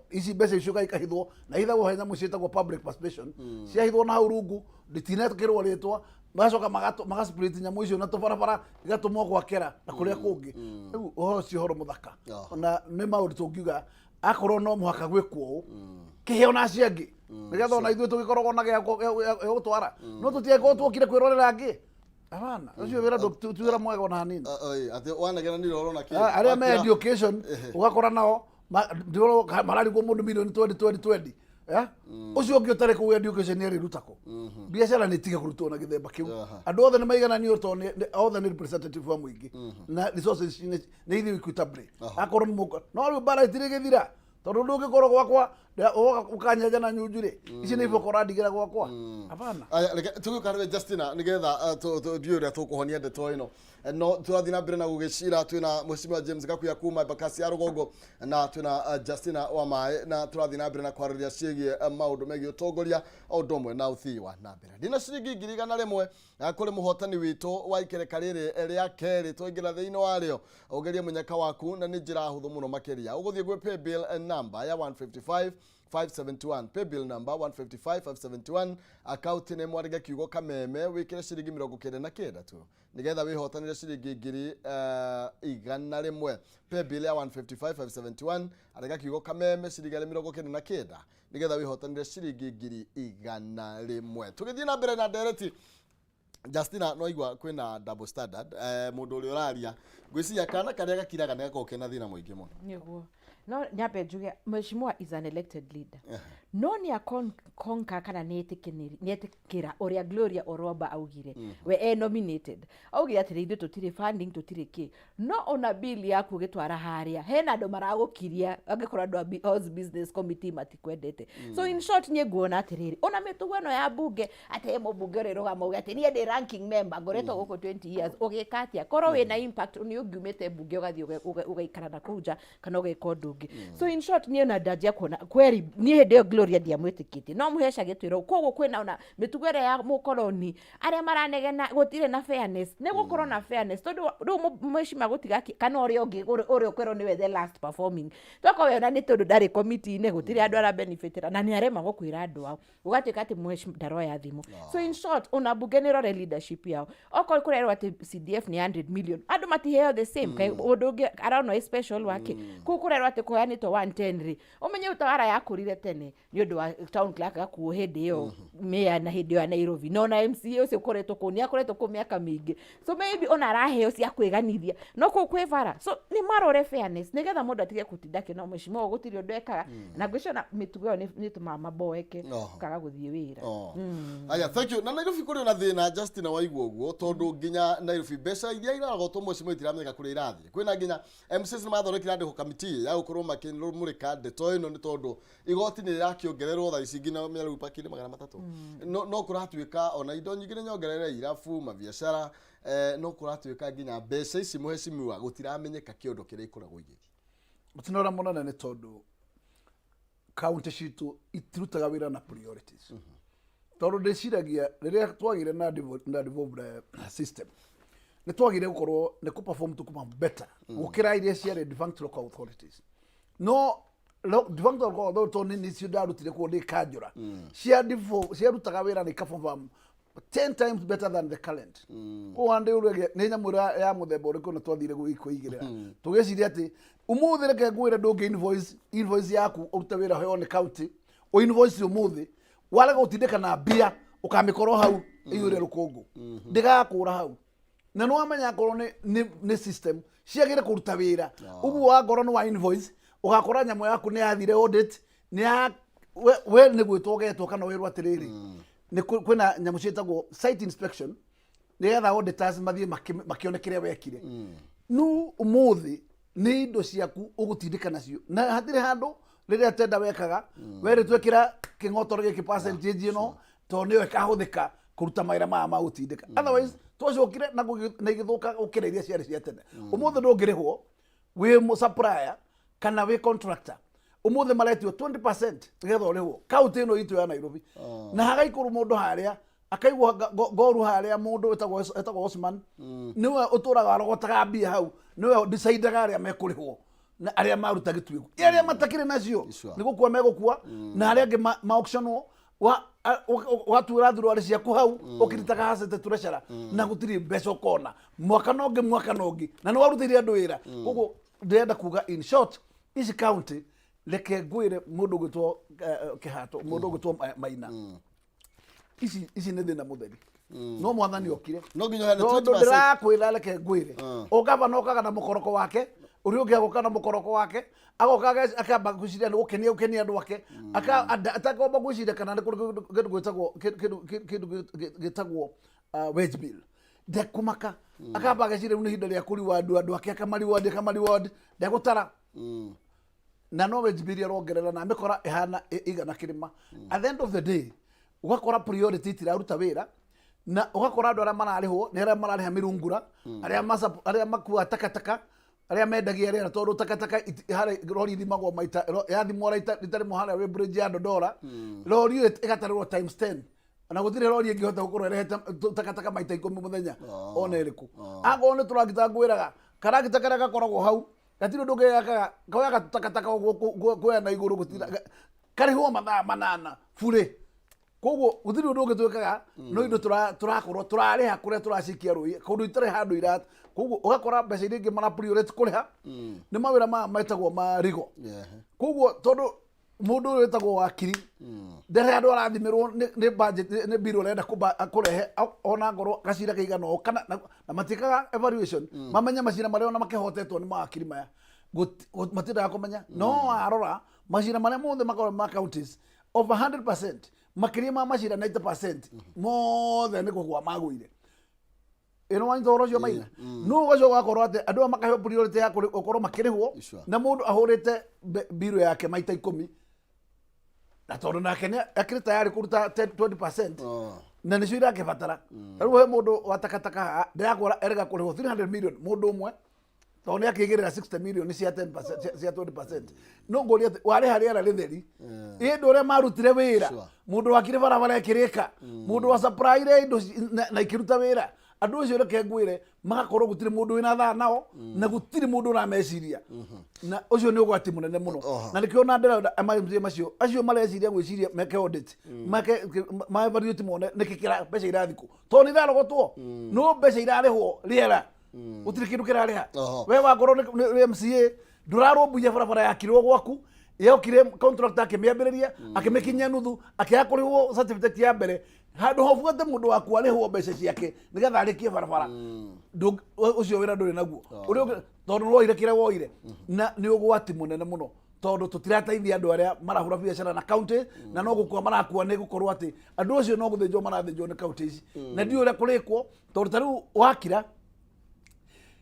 ici mbeca icio ikahithwo na ithagwo he nyamũ ciĩtagwo public participation, ciahithwo na hau rungu itinekĩrwo rĩtwa, magacoka magasplit nyamũ icio na tũbarabara igatũmwo gwakĩra na kũrĩa kũngĩ. Rĩu ũhoro ũcio ũhoro mũthaka, na nĩ maũndũ tũngiuga akorwo no mũhaka gwĩkwo ũũ, kĩheo na acio angĩ, nĩgetha ona ithuĩ tũgĩkoragwo na gĩa gũtwara, no tũtiagĩkorwo tuokire kwĩrorera angĩ. Hapana, ũcio wĩra ti wĩra mwega ona hanini. Atĩ wanegena nĩ ũrona kĩ? Ah, arĩa me education ũgakora nao mararigwo mũndũ milioni 20 20 20. Eh? Ũcio ũngĩ ũtarĩ kũu education nĩ arĩruta kũ? Biacara nĩ itige kũrutwo na gĩthemba kĩu. Andũ othe nĩ maigananio tondũ othe nĩ representative wa mũingĩ na resources nĩ ithiĩ equitably. Akorwo nĩ mũko no rĩu mbara itirĩ gĩthira, tondũ ndũngĩkorwo gwakwa ũkanyenja na nyunju rĩ, ici nĩ iboko ũrandigĩra gwakwa? Hapana. Aya, reke tũgĩũka harĩ we Justina, nĩgetha ndiũĩ ũrĩa tũkũhonia ndeto ĩno. No tũrathiĩ na mbere na gũgĩcira twĩna Mheshimiwa James Gakuya kuma Embakasi ya Rũgongo na twĩna Justina wa Maĩ, na tũrathiĩ na mbere na kwarĩrĩria ciĩgiĩ maũndũ megiĩ ũtongoria o ũndũ ũmwe na ũthii wa na mbere. Ndĩna ciringi 100,000 kũrĩ mũhotani witũ wa ikereka rĩrĩ rĩa kerĩ twaingĩra thĩinĩ warĩo. Ũgerie mũnyaka waku na nĩ njĩra hũthũ mũno makĩria. Ũgũthiĩ gwĩ paybill number ya 155 571, paybill number 155 571, account nĩ mwandĩke kiugo Kameme, wĩkĩre ciringi 99 tu nĩgetha wĩhotanĩre ciringi 100,000. Paybill ya 155 571, andĩka kiugo Kameme, ciringi arĩ 99, nĩgetha wĩhotanĩre ciringi 100,000. Tũgĩthiĩ na mbere na ndereti, Justina, no igua kwĩna double standard. Mũndũ ũrĩa ũraria, ngwĩciria kana karĩa gakiraga nĩ gakoragwo kena thĩna mũingĩ mũno. Nĩguo, no nyambe njuge mheshimiwa is an elected leader, no nĩ akonka kana nĩ etĩkĩra ũrĩa Gloria Oromba augire, we e nominated, augire atĩrĩ, ithuĩ tũtirĩ funding, tũtirĩ kĩ, no ona bill yaku ũgĩtwara harĩa hena andũ maragũkiria, angĩkorwo andũ a House Business Committee matikwendete. So in short, niĩ nguona atĩrĩrĩ, ona mĩtugo ĩno ya bunge, atĩ he mũmbunge ũrĩrũgama uge atĩ niĩ ndĩ ranking member, ngoretwo gũkũ 20 years, ũgĩka atĩa? Korwo wĩna impact nĩ ũngiumĩte mbunge ũgathiĩ ũgaikara na kũu nja kana ũgeka ũndũ ũngĩ. So in short, niĩ ona ndanjia kuona kweri niĩ hĩndĩ ĩyo Gloria ndiamwĩtĩkĩtie, no mũhesha gĩtwĩra ũũ. Koguo kwĩna ona mĩtugo ĩrĩa ya mũkoroni, arĩa maranegena gũtirĩ na fairness, nĩ gũkorwo na fairness, tondũ rĩu mheshimiwa gũtiga kana ũrĩa ũngĩ ũrĩa ũkwĩrwo nĩwe the last performing, tokorwo we ona nĩ tondũ ndarĩ committee-inĩ, gũtirĩ andũ arabenefitĩra na nĩ arema gũkwĩra andũ ao, gũgatuĩka atĩ mheshimiwa ndaroya thimũ. So in short, ona mbunge nĩ ĩrore leadership yao. Okorwo kũrerwo atĩ CDF nĩ 100 million, andũ matiheo the same. Kaĩ ũndũ ũngĩ arona ĩ special wake kũu kũrerwo atĩ kũheanĩtwo 110 rĩ, ũmenye utawara yakũrire tene nĩ ũndũ wa town clerk gakuo hĩndĩ ĩyo mayor na hĩndĩ ĩyo ya Nairobi, no na MCA ũcio ũkoretwo kũu nĩ akoretwo kũu mĩaka mĩingĩ, so maybe ona araheo cia kwĩganithia no kũu kwĩ bara. So nĩ marore fairness nĩgetha mũndũ atige gũtinda akĩona mheshimiwa ũyũ gũtirĩ ũndũ ekaga, na ngwĩciria ona mĩtugo ĩyo nĩ ĩtũmaga maboeke kaga gũthiĩ wĩra. Oh. Aya, thank you. Na Nairobi kũrĩ ona thĩna, Justina, waigua ũguo, tondũ nginya Nairobi mbeca iria irarogotwo mheshimiwa itiramenyeka kũrĩa irathiĩ. Kwĩna nginya MCAs nĩ mathondekire andĩko kamiti ya gũkorwo makĩmũrĩka ndeto ĩno, nĩ tondũ igoti nĩ rĩrakĩongererwo thaa ici nginya mĩarĩu pakiri 300. No kũratuĩka ona indo nyingĩ nĩ nyongerere, irabu, mabiacara, no kũratuĩka nginya mbeca ici mheshimiwa gũtiramenyeka kĩondo kĩrĩa ikoragwo igĩthiĩ. Mũtino ũrĩa mũnene nĩ tondũ kaunti citũ itirutaga wĩra na priorities. Tondũ ndĩciragia rĩrĩa twagĩire na na devolved system, nĩ twagĩire gũkorwo nĩ kũ perform tũ perform better gũkĩra iria ciarĩ defunct local authorities. No defunct local authorities tondũ nĩcio ndarutire kuo ndĩ kanjũra, cia ciarutaga wĩra na ika perform 10 times better than the current. Koguo ndĩ ũrĩa nĩ nyamũ ĩrĩa ya mũthemba ũrĩkũ na twathire kwĩigĩrĩra tũgĩciria atĩ ũmũthĩ reke ngwĩre, ndũngĩ invoice yaku ũrute wĩra heo nĩ county, ũ invoice ũmũthĩ, warega gũtindĩka na mbia ũkamĩkorwo hau ĩiyũre rũkũngũ, ndĩgakũra hau. Na nĩ wamenya akorwo nĩ system ciagĩre kũruta wĩra ũguo, wangorwo nĩ wa invoice, ũgakora nyamũ yaku nĩ yathire audit, nĩ ya we nĩ gwĩtwo ũgetwo kana wĩrwo atĩrĩrĩ, nĩ kwĩna nyamũ ciĩtagwo site inspection nĩgetha auditors mathiĩ makĩone kĩrĩa wekire. No ũmũthĩ nĩ indo ciaku ũgũtindĩka nacio na hatirĩ handũ rĩrĩa tenda wekaga werĩtwo ĩkĩra kĩng'otoro gĩkĩ percentage ĩno tondũ nĩyo ĩkahũthĩka kũruta mawĩra maya ma gũtindĩka. Otherwise twacokire na na igĩthũka gũkĩra iria ciarĩ cia tene. Ũmũthĩ ndũngĩrĩhwo wĩ supplier kana wĩ contractor. Ũmũthĩ maretio 20% nĩgetha ũrĩhwo kaunti ĩno itũ ya Nairobi, na hagaikũrũ mũndũ harĩa akaigua ngoru harĩa mũndũ wĩtagwo Osman nĩwe ũtũraga arogotaga mbia hau, nĩwe decidaga arĩa mekũrĩhwo na arĩa maruta gĩtuĩko, arĩa matakĩrĩ nacio nĩ gũkua megũkua, na arĩa angĩ ma auctionwo ũgatuĩra thuruarĩ ciaku hau ũkĩrutaga hacete treasurer na gũtirĩ mbeca ũkona mwaka na ũngĩ, mwaka na ũngĩ, na nĩ warutĩire andũ wĩra. Koguo ndĩrenda kuga, in short, ici county, reke ngwĩre mũndũ ũgwĩtwo Kĩhato, mũndũ ũgwĩtwo Maina, ici nĩ thĩna mũtheri, no Mwathani okire. No nginya ũheane tondũ 20%. Ndĩrakwĩra, reke ngwĩre, ũgavana okaga na mũkoroko wake, ũrĩa ũngĩ agoka na mũkoroko wake, agoka akamba gwĩciria nĩ gũkenia gũkenia andũ ake. Atakomba gwĩciria kana nĩ kũrĩ kĩndũ gwĩtagwo kĩndũ gĩtagwo wage bill, ndekũmaka. Akamba ageciria rĩu nĩ ihinda rĩa kũriward andũ ake, akamariward, akamariward, ndegũtara na no wage bill arongerera na mĩkora ĩhana igana kĩrĩma. At the end of the day, ũgakora priority itiraruta wĩra, na ũgakora andũ arĩa mararĩhwo nĩ arĩa mararĩha mĩrungura, arĩa makuaga takataka, arĩa mendagia rĩera, tondũ takataka harĩ rori ithimagwo maita yathimwo rita rĩmwe harĩa wĩ bridge ya Dodora, rori ĩyo ĩgatarĩrwo times 10, na gũtirĩ rori ĩngĩhota gũkorwo ĩrehete takataka maita 10 mũthenya ona ĩrĩkũ. Akorwo nĩ tũragita, ngwĩraga karagita karĩa gakoragwo hau gatirĩ ũndũ gekaga, koyaga takataka ũguo kuoya na igũrũ, gũtira karĩhwo mathaa 8 burĩ. Koguo gũtirĩ ũndũ ũngĩ twĩkaga, no indo tũrakorwo tũrarĩha kũrĩa tũracikia rũĩ kũndũ itarĩ handũ irat. Koguo ũgakora mbeca iria ingĩ mara priority kũrĩha nĩ mawĩra maya metagwo ma rigo. Koguo tondũ mũndũ ũyũ wĩtagwo wakiri ndarĩ handũ arathimĩrwo nĩ budget, nĩ bill ũrenda kũrehe ona ngorwo gacira kaigana ũũ kana na matiĩkaga evaluation mamenye macira marĩa ona makĩhotetwo nĩ mawakiri maya. Matiendaga kũmenya. No warora macira marĩa mothe makoragwo ma counties, over 100%, makĩria ma macira 90% mothe nĩ kũgwa magũire. Ĩno wanyita ũhoro ũcio, Maina? No ũgacoka ũgakorwo atĩ andũ aya makaheo priority ya gũkorwo makĩrĩhwo na mũndũ ahũrĩte mbirũ yake maita 10, na tondũ nake nĩ akĩrĩ tayari kũruta 10 20% na nĩcio irakĩbatara. Ta rĩu he mũndũ wa takataka haha ndĩrakora erega kũrĩhwo 300 million mũndũ ũmwe, tondũ nĩ akĩigĩrĩra 60 million cia 10%, cia 20%. No ngũria atĩ warĩha rĩera rĩtheri ĩ andũ ũrĩa marutire wĩra? Mũndũ wakire barabara ĩkĩrĩka, mũndũ wa supplyire indo na ikĩruta wĩra, andũ acio reke ngwĩre magakorwo gũtirĩ mũndũ wĩna thaa nao na gũtirĩ mũndũ ũrameciria, na ũcio nĩ ũgwati mũnene mũno. Na nĩkĩo na ndĩrenda ma-MCA macio acio mareciria gwĩciria meke audit, meke ma evaluate, mone nĩkĩ kĩra mbeca irathikũ, tondũ nĩ irarogotwo, no mbeca irarĩhwo rĩera, gũtirĩ kĩndũ kĩrarĩha. We wakorwo nĩ MCA, ndũrarũmbuiya barabara yakirwo gwaku, yokire contractor akĩmĩambĩrĩria, akĩmĩkinyia nuthu, akĩaga kũrĩhwo certificate ya mbere, handũ ha ũbuate mũndũ waku arĩhwo mbeca ciake nĩgetha arĩkie barabara. Ũcio wĩra ndũrĩ naguo. Ũrĩa tondũ nĩwoire kĩrĩa woire, na nĩ ũgwati mũnene mũno, tondũ tũtirateithia andũ arĩa marahũra biacara na county, na no gũkua marakua nĩ gũkorwo atĩ andũ acio no gũthĩnjwo marathĩnjwo nĩ county ici, na ndiũĩ ũrĩa kũrĩkwo, tondũ ta rĩu wakira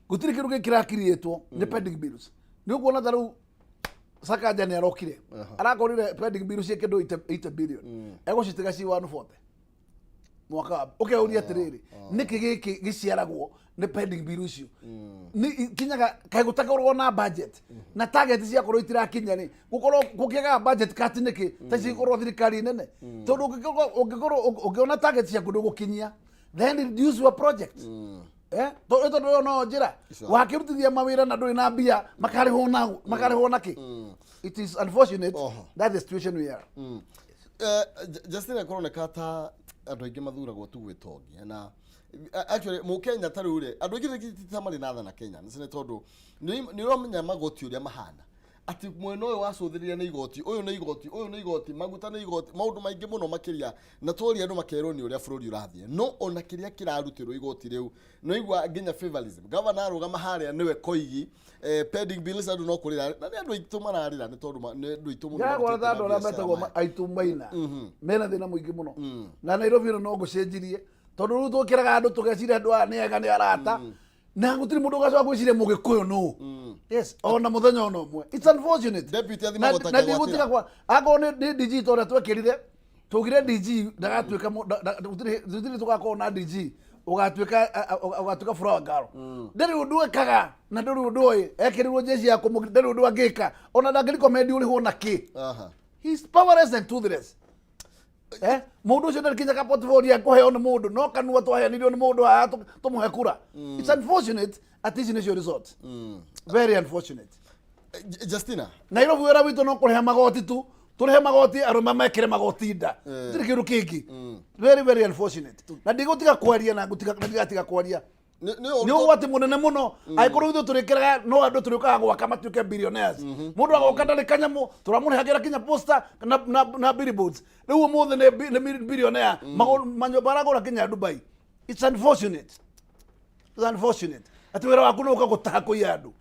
gũtirĩ kĩndũ gĩkĩ kĩrakiriĩtwo nĩ pending bills. Nĩ ũkuona ta rĩu Sakaja nĩ arokire, arakorire pending bills cia kĩndũ 80 billion, egũcitiga ci 140 mwaka wa. Ũkeuria atĩrĩrĩ, nĩkĩ gĩkĩ gĩciaragwo Nĩ pending bill icio nĩ ikinyaga kaĩ gũtakoragwo na budget na target ciakorwo itirakinya rĩ, gũkorwo gũkĩagaga budget cut nĩkĩ ta cikorwo thirikari nene? Tondũ ũngĩkorwo ũngĩona target ciaku ndũgũkinyia, then reduce your project. Tondũ ĩyo no njĩra wakĩrutithia mawĩra na ndũrĩ na mbia, makarĩhwo na kĩ? It is unfortunate that the situation we are. Justin, kũroneka ta andũ aingĩ mathuragwo tu gwĩtongia na actually mũkenya ta rĩu rĩ, andũ aingĩ ti ta marĩ na tha na Kenya nĩ tondũ nĩ ũramenya magoti ũrĩa mahana, atĩ mwena ũyũ wacũthĩrĩria nĩ igoti, ũyũ nĩ igoti, ũyũ nĩ igoti, maguta nĩ igoti, maũndũ maingĩ mũno makĩria, na tworia andũ makerwo nĩ ũrĩa bũrũri ũrathiĩ, no ona kĩrĩa kĩrarutĩrwo igoti rĩu nĩ igua nginya favorism. Gavana arũgama harĩa nĩwe koigi pending bills, andũ no kũrĩra, na nĩ andũ aitũ mararĩra nĩ tondũ nĩ andũ aitũ mũno Ndĩragwara ta marutĩte andũ na arĩa biacara metagwo maya. Aitũ maina mena thĩna mũingĩ mũno na Nairobi ĩno no ngũcenjirie, tondũ rĩu twĩkĩraga andũ tũgeciria andũ aya nĩ ega, nĩ arata, na gũtirĩ mũndũ ũgacoka gwĩciria Mũgĩkũyũ nũ. Yes, ona mũthenya ona ũmwe. It's unfortunate. Deputy athi Na magoti na ndigũtiga akegwatĩra. kwa akorwo nĩ DG, ta ũrĩa twekĩrire tugire DG ndagatuĩka gũtirĩ tũgakorwo na DG ũgatuĩka flower girl. Ndarĩ ũndũ ekaga na ndũrĩ ũndũ oĩ, ekĩrirwo jeshi ya kũmũgitĩra, ndarĩ ũndũ angĩka, ona ndangĩrecommend ũrĩhwo na kĩ. He's powerless and toothless. Mũndũ ũcio ndarĩ kinya ka portfolio akũheo nĩ mũndũ, no kanua twaheanirio nĩ mũndũ haha tũmũhe kura. It's unfortunate atĩ ici nĩcio result. Very unfortunate. Justina. Nairobi wĩra witũ no kũrĩha magoti tu, tũrĩhe magoti, arũme mekĩre magoti nda, gũtirĩ kĩndũ kĩngĩ. Very, very unfortunate, na ndigũtiga kwaria na ngũtiga na ndigatiga kwaria. Nĩ Nĩ ũgwati mũnene mũno angĩkorwo ithuĩ tũrĩkĩraga no andũ tũrĩũkaga gwaka matuĩke billionaires. Mũndũ agoka ndarĩ kanyamũ, tũramũrĩhagĩra kinya poster na billboards, rĩu ũmũthĩ nĩ billionaire. Manyũmba aragũra kinya Dubai. It's unfortunate, it's unfortunate atĩ wĩra waku nĩ ũka gũtaha kũiya andũ.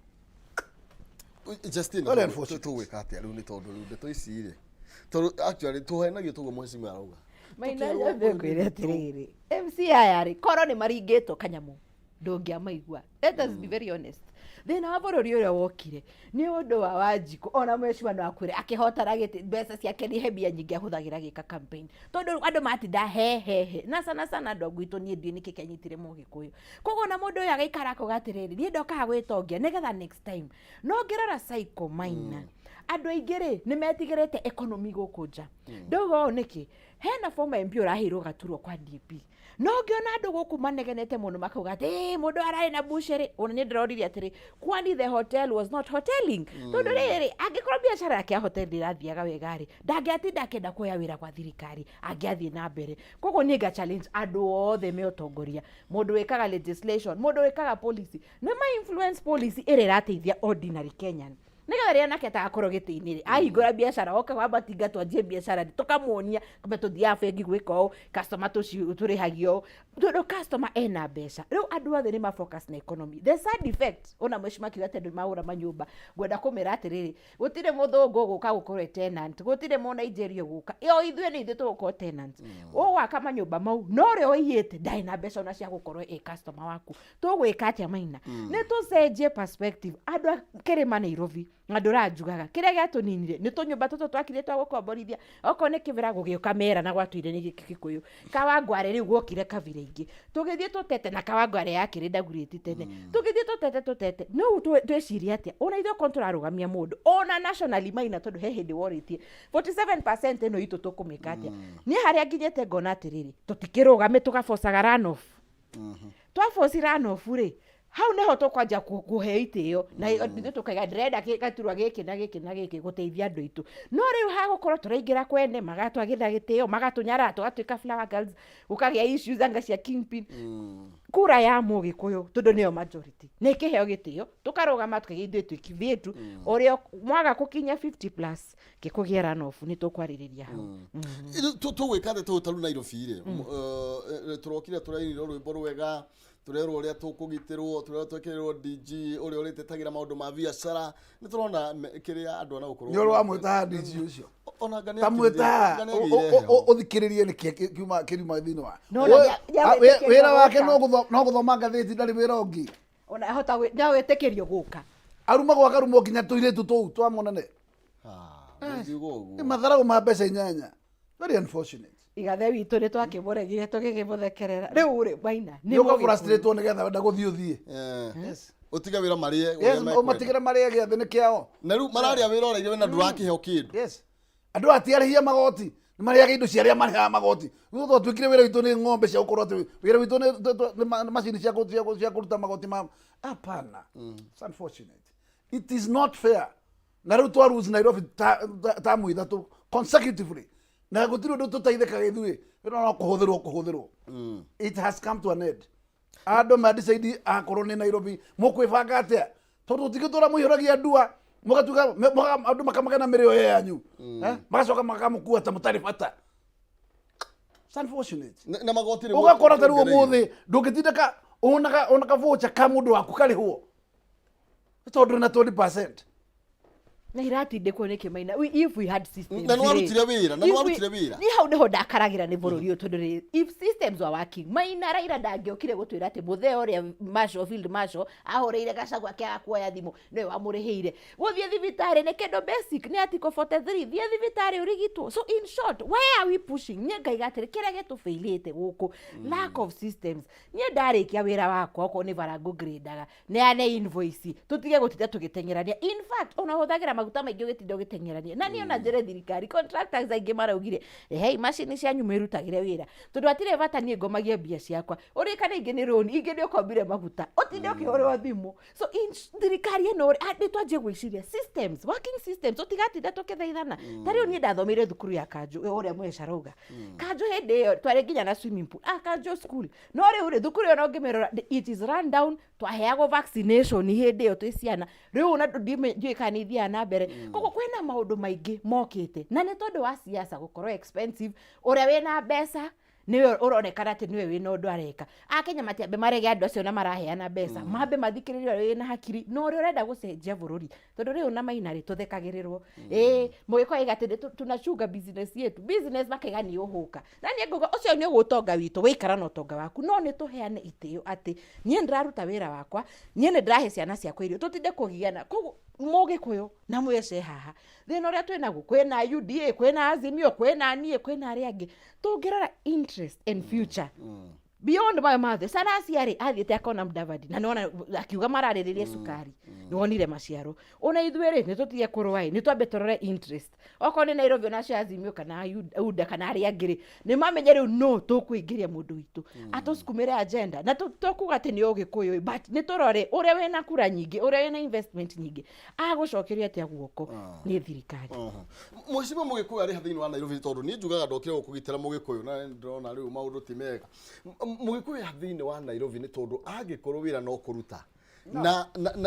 Justina. Very unfortunate. Tũgwĩka atĩa rĩu? Nĩ tondũ rĩu ndeto ici rĩ, tondũ actually tũhenagio toguo mheshimiwa arauga. Maina. Tũkerwo Nyambe ũyũ nĩ ngwĩre witũ. atĩrĩrĩ, MC aya rĩ, korwo nĩ maringĩtwo kanyamũ ndũngĩamaigua. Let us be very honest, thĩna wa bũrũri ũrĩa wokire nĩ ũndũ wa Wanjikũ, ona mheshimiwa no akwĩre akĩhotana gĩtĩ, mbeca ciake nĩ he mbia nyingĩ ahũthagĩra gĩka campaign, tondũ rĩu andũ matinda he he he, na sana sana andũ a gwitũ. Niĩ ndiũĩ nĩkĩ kĩanyitire Mũgĩkũyũ, koguo ona mũndũ ũyũ agaikara akauga atĩrĩrĩ, niĩ ndokaga gwĩtongia nĩgetha next time. No ngĩrora cycle maina, andũ aingĩ rĩ nĩ metigĩrĩte economy gũkũ nja. Ndauga ũũ nĩkĩ? Hena former MP ũraheirwo gaturwa kwa DP, no ngĩona andũ gũkũ manegenete mũno makauga atĩ "Ĩ, mũndũ ararĩ na bucĩrĩ." Ona niĩ ndĩroririe atĩrĩ, kwani the hotel was not hoteling? Tondũ rĩrĩ, angĩkorwo biacara yake ya hotel ndĩrathiaga wega rĩ, ndangĩatinda akĩenda kuoya wĩra gwa thirikari, angĩathiĩ na mbere. Koguo niĩ nga challenge andũ othe me ũtongoria, mũndũ wĩkaga legislation, mũndũ wĩkaga policy, nĩ ma influence policy ĩrĩa ĩrateithia ordinary Kenyan, nĩgetha rĩrĩa nake atagakorwo gĩtĩ-inĩ rĩ, ahingũra biacara oka wamba tinga twanjie biacara rĩ, tũkamuonia kumbe tũthiaga bengi gwĩka ũũ, customer tũrĩhagio ũũ, tondũ customer ena mbeca. Rĩu andũ othe nĩ ma focus na economy. The sad effect, ona mheshimiwa akiuga atĩ andũ nĩ magũra manyũmba, ngwenda kũmera atĩrĩrĩ, gũtirĩ mũthũngũ ũgũka gũkorwo e tenant, gũtirĩ mũnaijeria ũgũka, o ithuĩ nĩ ithuĩ tũgũkorwo tenants. Ũgwaka manyũmba mau, no ũrĩa ũiyĩte ndarĩ na mbeca ona cia gũkorwo e customer waku. Tũgwĩka atĩa maina? Nĩ tũcenjie perspective. Andũ a kĩrĩma Nairobi na andũ ũranjugaga, kĩrĩa gĩatũninire nĩ tũnyũmba tũtũ twakire twa gũkomborithia, okorwo nĩ kĩbĩra gũgĩũka mera na gwatũire nĩ gĩkĩ gĩkũyũ Kawangware, rĩu gwokire kabira ingĩ, tũgĩthiĩ tũtete na Kawangware yakĩrĩ ndagurĩti tene, tũgĩthiĩ tũtete tũtete. No twĩcirie atĩa ona ithuĩ okorwo tũrarũgamia mũndũ ona nationally maina, tondũ he hĩndĩ worĩtie 47% ĩno itũ tũkũmĩka atĩa? Niĩ harĩa nginyĩte ngona atĩrĩrĩ, tũtikĩrũgame tũgabocaga runoff. Twaboci runoff rĩ, hau nĩho tũkwanja kũheo itĩo na ithuĩ tũkaiga ndĩrenda gaturwa gĩkĩ na gĩkĩ na gĩkĩ gũteithia andũ aitũ. No rĩu hagũkorwo tũraingĩra kwene, magatwagĩra gĩtĩo, magatũnyarara, tũgatuĩka flower girls, gũkagĩa issues anga cia kingpin. Kura ya Mũgĩkũyũ, tondũ nĩyo majority, nĩ kĩheo gĩtĩo, tũkarũgama tũkaiga ithuĩ twĩ kivyetu. Ũrĩa mwaga gũkinya 50 plus gĩkũgĩa runoff, nĩ tũkwarĩrĩria hau. Tũgwĩka atĩa tũũ taru Nairobi rĩ? Tũrokire tũrainirwo rwĩmbo rwega, tũrerwo ũrĩa tũkũgitĩrwo, tũrerwo twekĩrĩrwo DG ũrĩa ũrĩtetagĩra maũndũ ma biacara. Nĩ tũrona kĩrĩa andũ a na Nĩ ũrĩ wamwĩta DG ũcio? Ona anga nĩ Ta mwĩta. Anga nĩ agĩire heho. Ũthikĩrĩrie nĩkĩ kiuma kĩriuma thĩinĩ wa No, na nĩagwĩtĩkĩrio wĩra wake. gũka. No gũthoma ngathĩti, ndarĩ wĩra ũngĩ. Ona ahota no wĩtĩkĩrio gũka. Arumagwo, akarumwo nginya tũirĩtu tũu twa mũnene. Ah, ndũngiuga ũguo. Nĩ matharagũ ma mbeca inyanya. Very unfortunate. Igathe witũ nĩ twakĩmũregire tũgĩkĩmũthekerera. Rĩu rĩ Maina nĩ nĩ Mũgĩkũyũ. ũgafrustratewo nĩgetha wenda gũthiĩ ũthiĩ. Yes. Ũtige wĩra marĩe ũrĩa Yes, mekwenda. ũmatigĩre marĩe gĩathĩ nĩ kĩao. Na rĩu mararĩa wĩra ũraire we na ndũrakĩheo kĩndũ. Yes. Andũ aya ti arĩhia magoti, nĩ marĩaga indo cia arĩa marĩhaga magoti. Rĩu twatuĩkire wĩra witũ nĩ ng'ombe cia gũkorwo atĩ wĩra witũ nĩ macini cia kũruta magoti ma hapana. It's unfortunate. It is not fair. Na rĩu twa lose Nairobi tamu ithatũ consecutively. Na gũtirĩ ũndũ tũteithĩkaga ithuĩ. Wĩra no kũhũthĩrwo kũhũthĩrwo. It has come to an end. Andũ ma decide akorwo nĩ Nairobi mũkwĩbanga atĩa, tondũ tũtingĩtũra mũihũragia ndua mũgatuĩka andũ makamagana mĩrĩo ĩyo yanyu. Eh? Magacoka makamũkua ta mũtarĩ bata. It's unfortunate. Na magoti rĩu Ũgakora ta rĩu tuongereirwo. ũmũthĩ ndũngĩtindĩka ona kabũca ka mũndũ waku karĩhwo tondũ na 20%. Na iratindĩkwo nĩkĩ Maina? If we had systems Na nĩwarutire rĩ, wĩra, na if nĩwarutire wĩra. Niĩ hau nĩho ndakaragĩra nĩ bũrũri ũyũ tondũ rĩ, if systems were working, Maina Raila ndangĩokire gũtwĩra atĩ mũthee ũrĩa Marshal, Field Marshal ahũrĩire Gachagua akĩaga kuoya thimũ nĩwe wamũrĩhĩire gũthiĩ thibitarĩ. Nĩ kĩndũ basic, nĩ article 43, thiĩ thibitarĩ ũrigitwo. So in short, why are we pushing? Niĩ ngaiga atĩrĩ, kĩrĩa gĩtũbĩirĩte gũkũ, lack of systems. Niĩ ndarĩkia wĩra wakwa, okorwo nĩ bara ngũgradaga, neane invoice, tũtige gũtinda tũgĩteng'erania. In fact, ona ũhũthagĩra maguta maingĩ ũgĩtinda ũgĩteng'erania. Na niĩ ona njĩre thirikari, contractors aingĩ maraugire, rehei macini cianyu mwĩrutagĩre wĩra, tondũ hatirĩ bata niĩ ngomagie mbia ciakwa. Ũririkane ingĩ nĩ loan, ingĩ nĩ ũkombire maguta, ũtinde ũkĩhũrĩrwo thimũ. So in thirikari ĩno rĩ, nĩ twanjie gwĩciria systems, working systems, tũtigatinda tũkĩthaithana. Ta rĩu niĩ ndathomeire thukuru ya Kanjũ, ũrĩa Mũhesha arauga. Kanjũ hĩndĩ ĩyo twarĩ nginya na swimming pool. Kanjũ school. No rĩu rĩ, thukuru ĩyo no ngĩmĩrora, it is run down. Twaheagwo vaccination hĩndĩ ĩyo twĩ ciana. Rĩu ona ndiũĩ kana nĩ ithiaga na mbere. Koguo kwĩna maũndũ maingĩ mokĩte, na nĩ tondũ wa siasa gũkorwo expensive. Ũrĩa wĩna mbeca nĩwe ũronekana atĩ nĩwe wĩna ũndũ areka. Akenya matiambe marege andũ acio na maraheana mbeca, mambe mathikĩrĩrie ũrĩa wĩna hakiri na ũrĩa ũrenda gũcenjia bũrũri. Tondũ rĩu na Maina rĩ, tũthekagĩrĩrwo. Ĩĩ mũgĩkũyũ aiga atĩ tunachunga business yetu, business makaiga nĩ ũhũka. Na niĩ ngauga ũcio nĩ ũguo ũtonga witũ, wĩikara na ũtonga waku, no nĩ tũheane itĩo atĩ niĩ nĩndĩraruta wĩra wakwa, niĩ nĩndĩrahe ciana ciakwa irio, tũtinde kũgiana. Koguo mũgĩkũyũ na mwece haha, thĩna ũrĩa twĩnaguo, kwĩna UDA, kwĩna Azimio, kwĩna niĩ, kwĩna arĩa angĩ, tũngĩrora interest and future beyond mayo mathe. Salasya rĩ, athiĩte akona Mudavadi na nĩwona akiuga mararĩrĩria cukari, nĩwonire maciaro. Ona ithuĩ rĩ, nĩtũtige kũrũa ĩ, nĩtwambe tũrore interest. Okorwo nĩ Nairobi, ona acio Azimio kana UDA kana arĩa angĩ rĩ, nĩmamenye rĩu no tũkũingĩria mũndũ witũ atũsukumĩre agenda. Na tũkuga atĩ nĩ ũgĩkũyũ ĩ, but nĩtũrore ũrĩa wĩna kura nyingĩ, ũrĩa wĩna investment nyingĩ, agũcokeria atĩa guoko nĩ thirikari. Mheshimiwa Mũgĩkũyũ arĩ ha thĩinĩ wa Nairobi? Tondũ niĩ njugaga ndokire gũkũ kũgitĩra Mũgĩkũyũ na ndĩrona rĩu maũndũ ti mega. Mũgĩkũyũ ha thĩinĩ wa Nairobi? Nĩ tondũ angĩkorwo wĩra no kũruta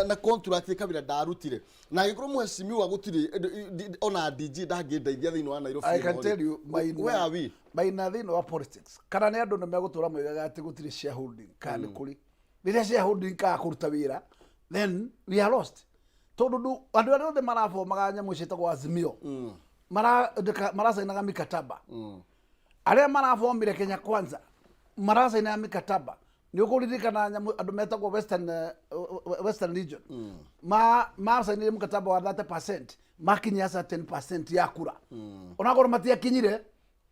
na contract kawĩra ndarutire, na angĩkorwo mheshimiwa gũtirĩ ona DG ndangĩndeithia thĩinĩ wa Nairobi I can ĩno rĩ, tell you, Maina, where are we? Maina, thĩinĩ wa politics, kana nĩ andũ nĩ megũtũra moigaga atĩ gũtirĩ shareholding kana nĩ kũrĩ. Rĩrĩa shareholding kaga kũruta wĩra, then we are lost. Tondũ andũ arĩa othe marabomaga nyamũ ciĩtagwo Azimio maracainaga mikataba. Arĩa marabomire Kenya Kwanza maracainaga mikataba. Nĩ ũkũririkana nyamũ andũ metagwo Western Region macainire mkataba wa 30%, makinyia certain percent ya kura, onakorwo matiakinyire,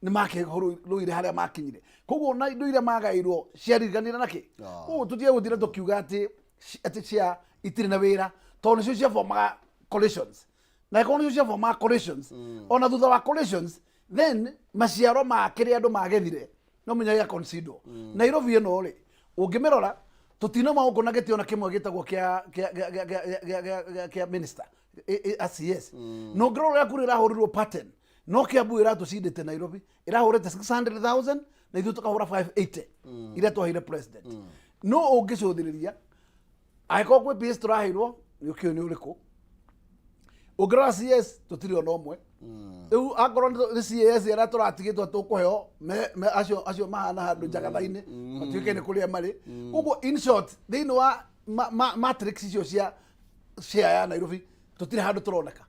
nĩ makĩrũire harĩa makinyire. Koguo ona indo iria magairwo ciariganire nakĩ. Koguo tũtige gũtinda tũkiuga atĩ cia itirĩ na wĩra, tondũ nĩcio ciabomaga coalitions. Na ĩkorwo nĩcio ciabomaga coalitions, ona thutha wa coalitions, then maciaro ma kĩrĩa andũ magethire no mũnya gĩa consider. Nairobi ĩno rĩ, ũngĩmĩrora, tũtinauma gũkũ na gĩtĩ ona kĩmwe gĩtagwo kĩa minister a CS. Na ũngĩrora ũrĩa kura ĩrahũrirwo pattern, no Kiambu ĩratũcindĩte Nairobi, ĩrahũrĩte 600,000 na ithuĩ tũkahũra 580 iria twaheire president. No ũngĩcũthĩrĩria, angĩkorwo kwĩ PS tũraheirwo, nĩ ũkĩũĩ nĩ ũrĩkũ. Ũngĩrora CS, tũtirĩ ona ũmwe. Rĩu akorwo nĩ CS arĩa tũratigĩtwo tũkũheo acio mahana handũ njagatha-inĩ, matuĩke nĩ kũrĩa marĩ. Koguo in short, thĩinĩ wa matrix icio cia share ya Nairobi, tũtirĩ handũ tũroneka.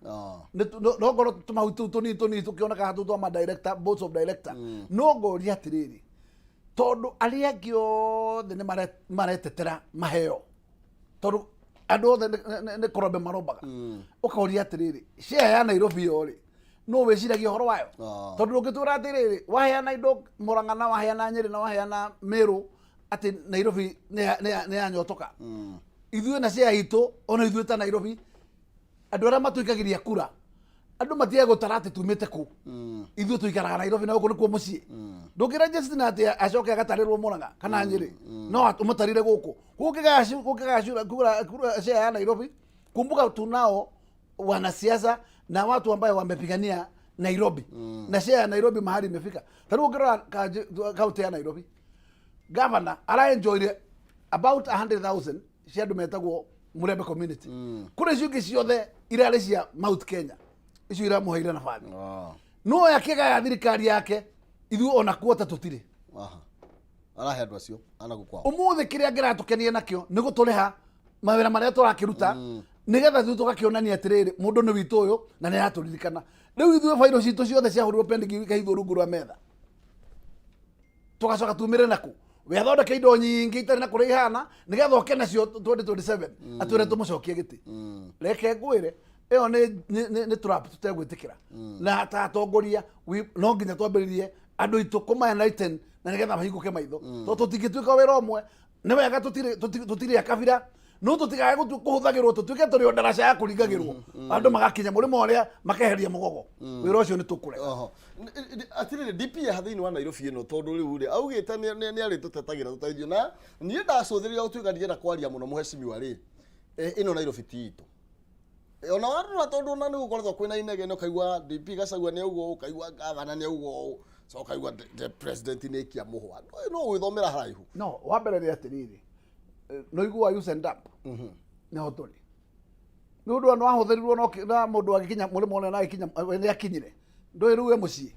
No ngorwo tũmahuti tũu tũnini tũnini tũkĩoneka handũ twa ma director, boards of director. No ngoria atĩrĩrĩ, tondũ arĩa angĩ othe nĩ maretetera maheo, tondũ andũ othe nĩ kũrombe marombaga, ũkoria atĩrĩrĩ, share ya Nairobi yo rĩ, No wĩciragia ũhoro wayo. Ah. Tondũ ũngĩtwĩra atĩrĩrĩ, waheana indo Murang'a na waheana Nyĩrĩ na waheana Meru, atĩ Nairobi nĩ yanyotoka. Ithuĩ na share itũ, ona ithuĩ ta Nairobi, andũ arĩa matũikagĩria kura, andũ matiage gũtara atĩ tumĩte kũ. Ithuĩ tũikaraga Nairobi na gũkũ nĩkuo mũciĩ. Ndũngĩra Justin atĩ acoke agatarĩrwo Murang'a kana Nyĩrĩ, no ũmũtarire gũkũ. Gũkĩgaya kura share ya Nairobi, kumbuka tunao wanasiasa na watu ambayo wamepigania Nairobi na share ya Nairobi mahali imefika. Ta rĩu ũngĩrora kaunti ya Nairobi, governor araenjoyire about 100,000 cia andũ metagwo Mulembe community. Kũrĩ icio ingĩ ciothe irarĩ cia Mount Kenya, icio iramũheire nabathi. No akĩgaya thirikari yake, ithuĩ ona kuota tũtirĩ. Aha. Arahe andũ acio anagũ kwao. Ũmũthĩ kĩrĩa ngĩratũkenia nakĩo nĩ gũtũrĩha mawĩra marĩa tũrakĩruta, nĩgetha ithuĩ tũgakĩonania atĩrĩrĩ, mũndũ nĩ witũ ũyũ na nĩ aratũririkana. Rĩu ithuĩ bairũ citũ ciothe ciahũrirwo pending ikahithwo rungu rwa metha, tũgacoka tumĩre naku we athondeke indo nyingĩ itarĩ na kũrĩa ihana, nĩgetha oke nacio 2027 atwĩre tũmũcokie gĩtĩ. Reke ngwĩre, ĩyo nĩ trap tũtegwĩtĩkĩra. Na ta atongoria no nginya twambĩrĩrie andũ aitũ kũma enlighten na nĩgetha mahingũke maitho, tondũ tũtingĩtuĩka wĩra ũmwe. Nĩ wega tũtirĩ a kabira, no tũtigae kũhũthagĩrwo tũtuĩke tũrĩ o ndaraca ya kũringagĩrwo, andũ magakinya mũrĩmo ũrĩa makeheria mũgogo. Wĩra ũcio nĩ tũkũrega. Oho. Atĩrĩrĩ, DP haha thĩinĩ wa Nairobi ĩno, tondũ rĩu rĩ augĩte nĩ arĩtũtetagĩra tũteithio, na niĩ ndacũthĩrĩria gũtuĩka ndienda kwaria mũno, mũhecimiwa rĩ, ĩno Nairobi ti itũ. Ona warora, tondũ ona nĩ gũkoretwo kwĩna inegene, ũkaigua DP Gachagua nĩ auga ũũ, ũkaigua gavana nĩ auga ũũ, so ũkaigua the president nĩ aikia mũhwa. No gwĩthomera haraihu. No wa mbere nĩ atĩrĩrĩ, no igua use and dump nĩho tũrĩ, nĩ ũndũ wa nĩwahũthĩrirwo na mũndũ agĩkinya mũrĩmo ũrĩa na agĩkinya nĩ akinyire, ndũĩ rĩu e mũciĩ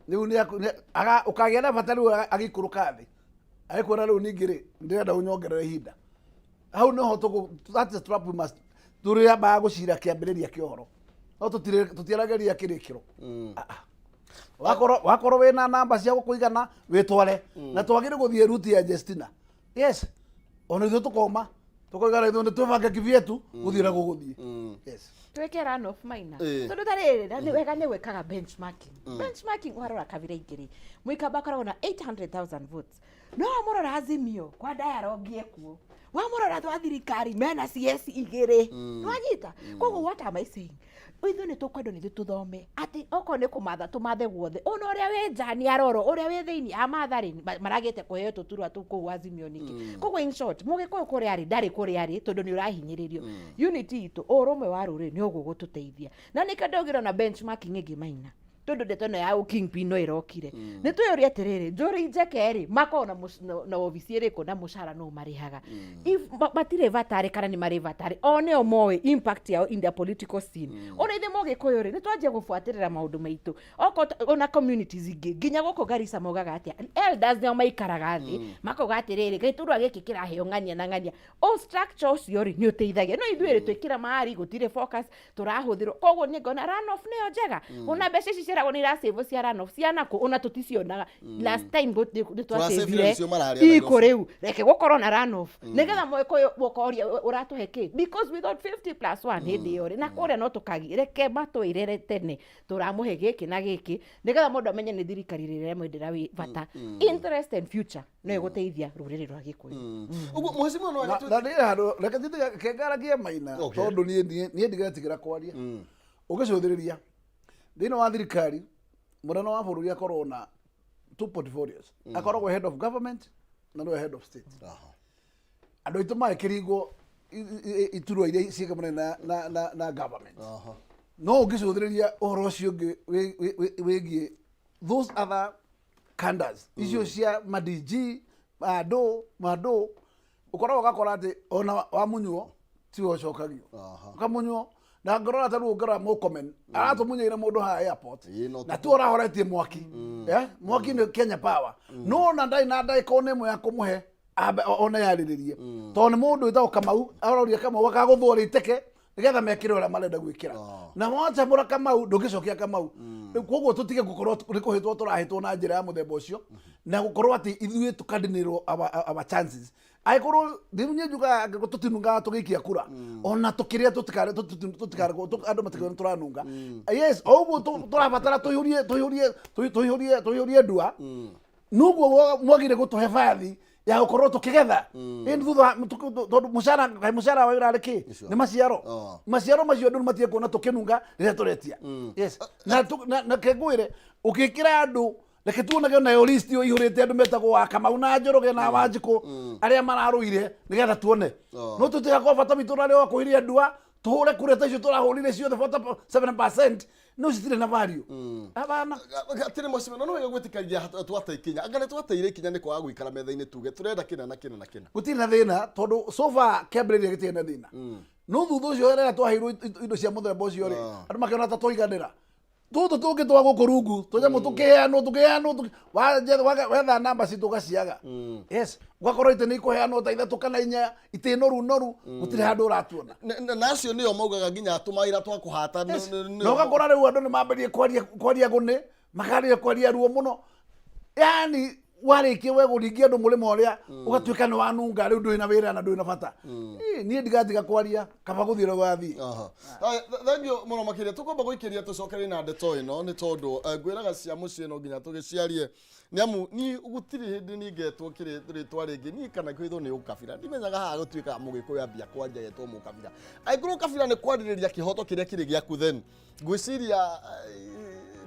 rĩu ũkagĩa na bata rĩu agĩikũrũka thĩ agĩkwĩra rĩu ningĩ rĩ, ndĩrenda ũnyongerere ihinda. Hau nĩho that is trap we must tũrĩambaga gũcira kĩambĩrĩria kĩa ũhoro, no tũtiarageria kĩrĩkĩro. Ah, ah. Wakorwo wĩna namba cia gũkũigana, wĩtware na twagĩrĩ gũthiĩ ruti ya Justina. Yes, ona ithuĩ tũkoma tũkoiga ithuĩ nĩ twĩbange kivyetu gũthiĩ ũrĩa gũgũthiĩ. Yes. Twĩke run off maina. Ĩĩ. Tondũ ta rĩrĩ, na nĩ wega nĩ gwĩkaga benchmarking. Benchmarking, warora kabira ingĩ rĩ, Mũikamba akoragwo na 800,000 votes, no wamũrora Azimio kwa dialogue ekuo, wamũrora twa thirikari mena CS igĩrĩ, nĩwanyita. Koguo what am I saying, ithuĩ nĩ tũkwendwo nĩ ithuĩ tũthome atĩ okorwo nĩ kũmatha tũmathe guothe, ona ũrĩa wĩ nja nĩ arorwo, ũrĩa wĩ thĩinĩ amatha rĩ, maragĩte kũheo tũturwa tũu kũu Azimio nĩkĩ. Koguo in short, Mũgĩkũyũ kũrĩa arĩ ndarĩ kũrĩa arĩ tondũ nĩ ũrahinyĩrĩrio. Unity itũ, ũrũmwe wa rũrĩrĩ nĩ ũguo gũtũteithia, na nĩkĩo ndaugire ona benchmarking ĩngĩ maina, tondũ ndeto ĩno ya kingpin no ĩrokire, nĩ twĩyũrie atĩrĩrĩ, Njũri Njeke rĩ, makoragwo na obici ĩrĩkũ na mũcara no marĩhaga? If matirĩ batarĩ kana nĩ marĩ batarĩ, o nĩo moĩ impact yao in the political scene. Ona ithuĩ Mũgĩkũyũ rĩ, nĩ twanjia gũbuatĩrĩra maũndũ maitũ. Okorwo ona communities ingĩ nginya gũkũ Garissa maugaga atĩa, elders nĩo maikaraga thĩ makauga atĩrĩrĩ, gĩturwa gĩkĩ kĩraheo ng'ania na ng'ania. O structure ũcio rĩ, nĩ ũteithagia, no ithuĩ rĩ, twĩkĩra mahari, gũtirĩ focus, tũrahũthĩrwo. Koguo niĩ ngona run off nĩyo njega. Ona mbeca ici ciaragwo nĩ irasavwo cia run off ciana kũ, ona tũticionaga. Last time nĩ Tũrasavire twasavire nĩcio mararĩa ikũ. Nairobi. Rĩu reke gũkorwo na run off nĩgetha Mũgĩkũyũ ũkoria ũratũhe kĩ, because we got 50 plus 1 hĩndĩ ĩyo rĩ, na kũrĩa no tũkagi reke matwĩrĩre tene tũramũhe gĩkĩ na gĩkĩ, nĩgetha mũndũ amenye nĩ thirikari ĩrĩa ĩramwendera wĩ bata, interest and future no ĩgũteithia rũrĩrĩ rwa Gĩkũyũ. Ũguo mũhecimiwa no Na niĩ handũ reke kengaragie maina. Tondũ niĩ ndigetigĩra kwaria. Ũngĩcũthĩrĩria thĩinĩ wa thirikari, mũnene wa bũrũri akorwo na two portfolios, akoragwo head of government na nĩwe head of state. Andũ aitũ magĩkĩringwo iturwa iria ciĩgamanaine na government. No ũngĩcũthĩrĩria ũhoro ũcio ũngĩ wĩgiĩ those other candas icio cia ma DG mandũ mandũ, ũkoragwo ũgakora atĩ ona wamunywo tiwe ũcokagio. Ũkamunywo na ngorora ta rĩu ũngĩrora Murkomen aratũmunyeire mũndũ haha airport. Ĩĩ, no na tu ũrahoretie mwaki. Mwaki nĩ Kenya Power, no ona ndarĩ na ndagĩka ona ĩmwe ya kũmũhe ambe ona yarĩrĩrie, tondũ nĩ mũndũ wĩtagwo Kamau aroria Kamau akagũthwo rĩteke nĩgetha mekĩre ũrĩa marenda gwĩkĩra. Na wacamũra Kamau ndũngĩcokia Kamau. Rĩu koguo tũtige gũkorwo nĩ kũhĩtwo tũrahĩtwo na njĩra ya mũthemba ũcio, na gũkorwo atĩ ithuĩ tũkandinĩrwo our chances. Angĩkorwo rĩu niĩ njugaga angĩkorwo tũtinungaga tũgĩikia kura, ona tũkĩrĩa tũtikare tũtikare andũ matikone tũranunga. Yes, o ũguo tũrabatara tũihũrie tũihũrie tũihũrie tũihũrie ndua, noguo mwagire gũtũhe bathi ya gũkorwo tũkĩgetha. Ĩni thutha tondũ mũcara kaĩ mũcara wa wĩra arĩ kĩ nĩ maciaro. Maciaro macio andũ nĩmatige kuona tũkĩnunga rĩrĩa tũretia. Yes, na na kengwĩre ũgĩkĩra andũ, reke tuonage nayo list ĩyo ihũrĩte andũ metagwo wa Kamau na Njoroge na Wanjikũ arĩa mararũire, nĩgetha tuone. No tũtigakorwo bata witũ ũrarĩ wa kũhiria ndua, tũhũre kura ta icio tũrahũrire ciothe 47% no citirĩ na value. Abana. Atirĩ mheshimiwa, no nĩwega gwĩtĩkagia twate ikinya, anga nĩ twateire ikinya nĩ kwaga gũikara metha-inĩ tuge tũrenda kĩna na kĩna na kĩna. Gũtirĩ na thĩna tondũ so far kĩambĩrĩria gĩtirĩ na thĩna, no thutha ũcio rĩrĩa twaheirwo indo cia mũthemba ũcio rĩ, andũ makĩona ta twaiganĩra, tũtũ tũngĩ twa gũkũ rungu tũnyamũ tũkĩheanwo tũkĩheanwo wetha namba citũ ũgaciaga. Yes, ũgakorwo itĩ nĩ ikũheanwo ta ithatũ kana inya, itĩ noru noru, gũtirĩ handũ ũratuona. Na acio nĩo maugaga nginya tũmawĩra twa kũhata Na ũgakora rĩu andũ nĩ mambĩrĩrie kwaria kwaria gũnĩ, makarĩria kwaria ruo mũno, yani warĩkia we kũringia andũ mũrĩmo ũrĩa ũgatuĩka nĩ wanunga, rĩu ndũrĩ na wĩra na ndũrĩ na bata. Ĩ, niĩ ndigatiga kwaria, kaba gũthiĩ ũrĩa gũgathiĩ. Aha. Aya, thengiũ mũno makĩria. Tũkwamba gũikĩria tũcokerie na ndeto ĩno nĩ tondũ ngwĩraga cia mũciĩ no nginya tũgĩciarie, nĩ amu niĩ gũtirĩ hĩndĩ niĩ ngetwo rĩtwa rĩngĩ niĩ kana kwĩthwo nĩ ũkabira. Ndimenyaga haha gũtuĩkaga mũgĩkũyũ ambia kwaria getwo mũkabira. Angĩkorwo ũkabira nĩ kwarĩrĩria kĩhoto kĩrĩa kĩrĩ gĩaku, then ngwĩciria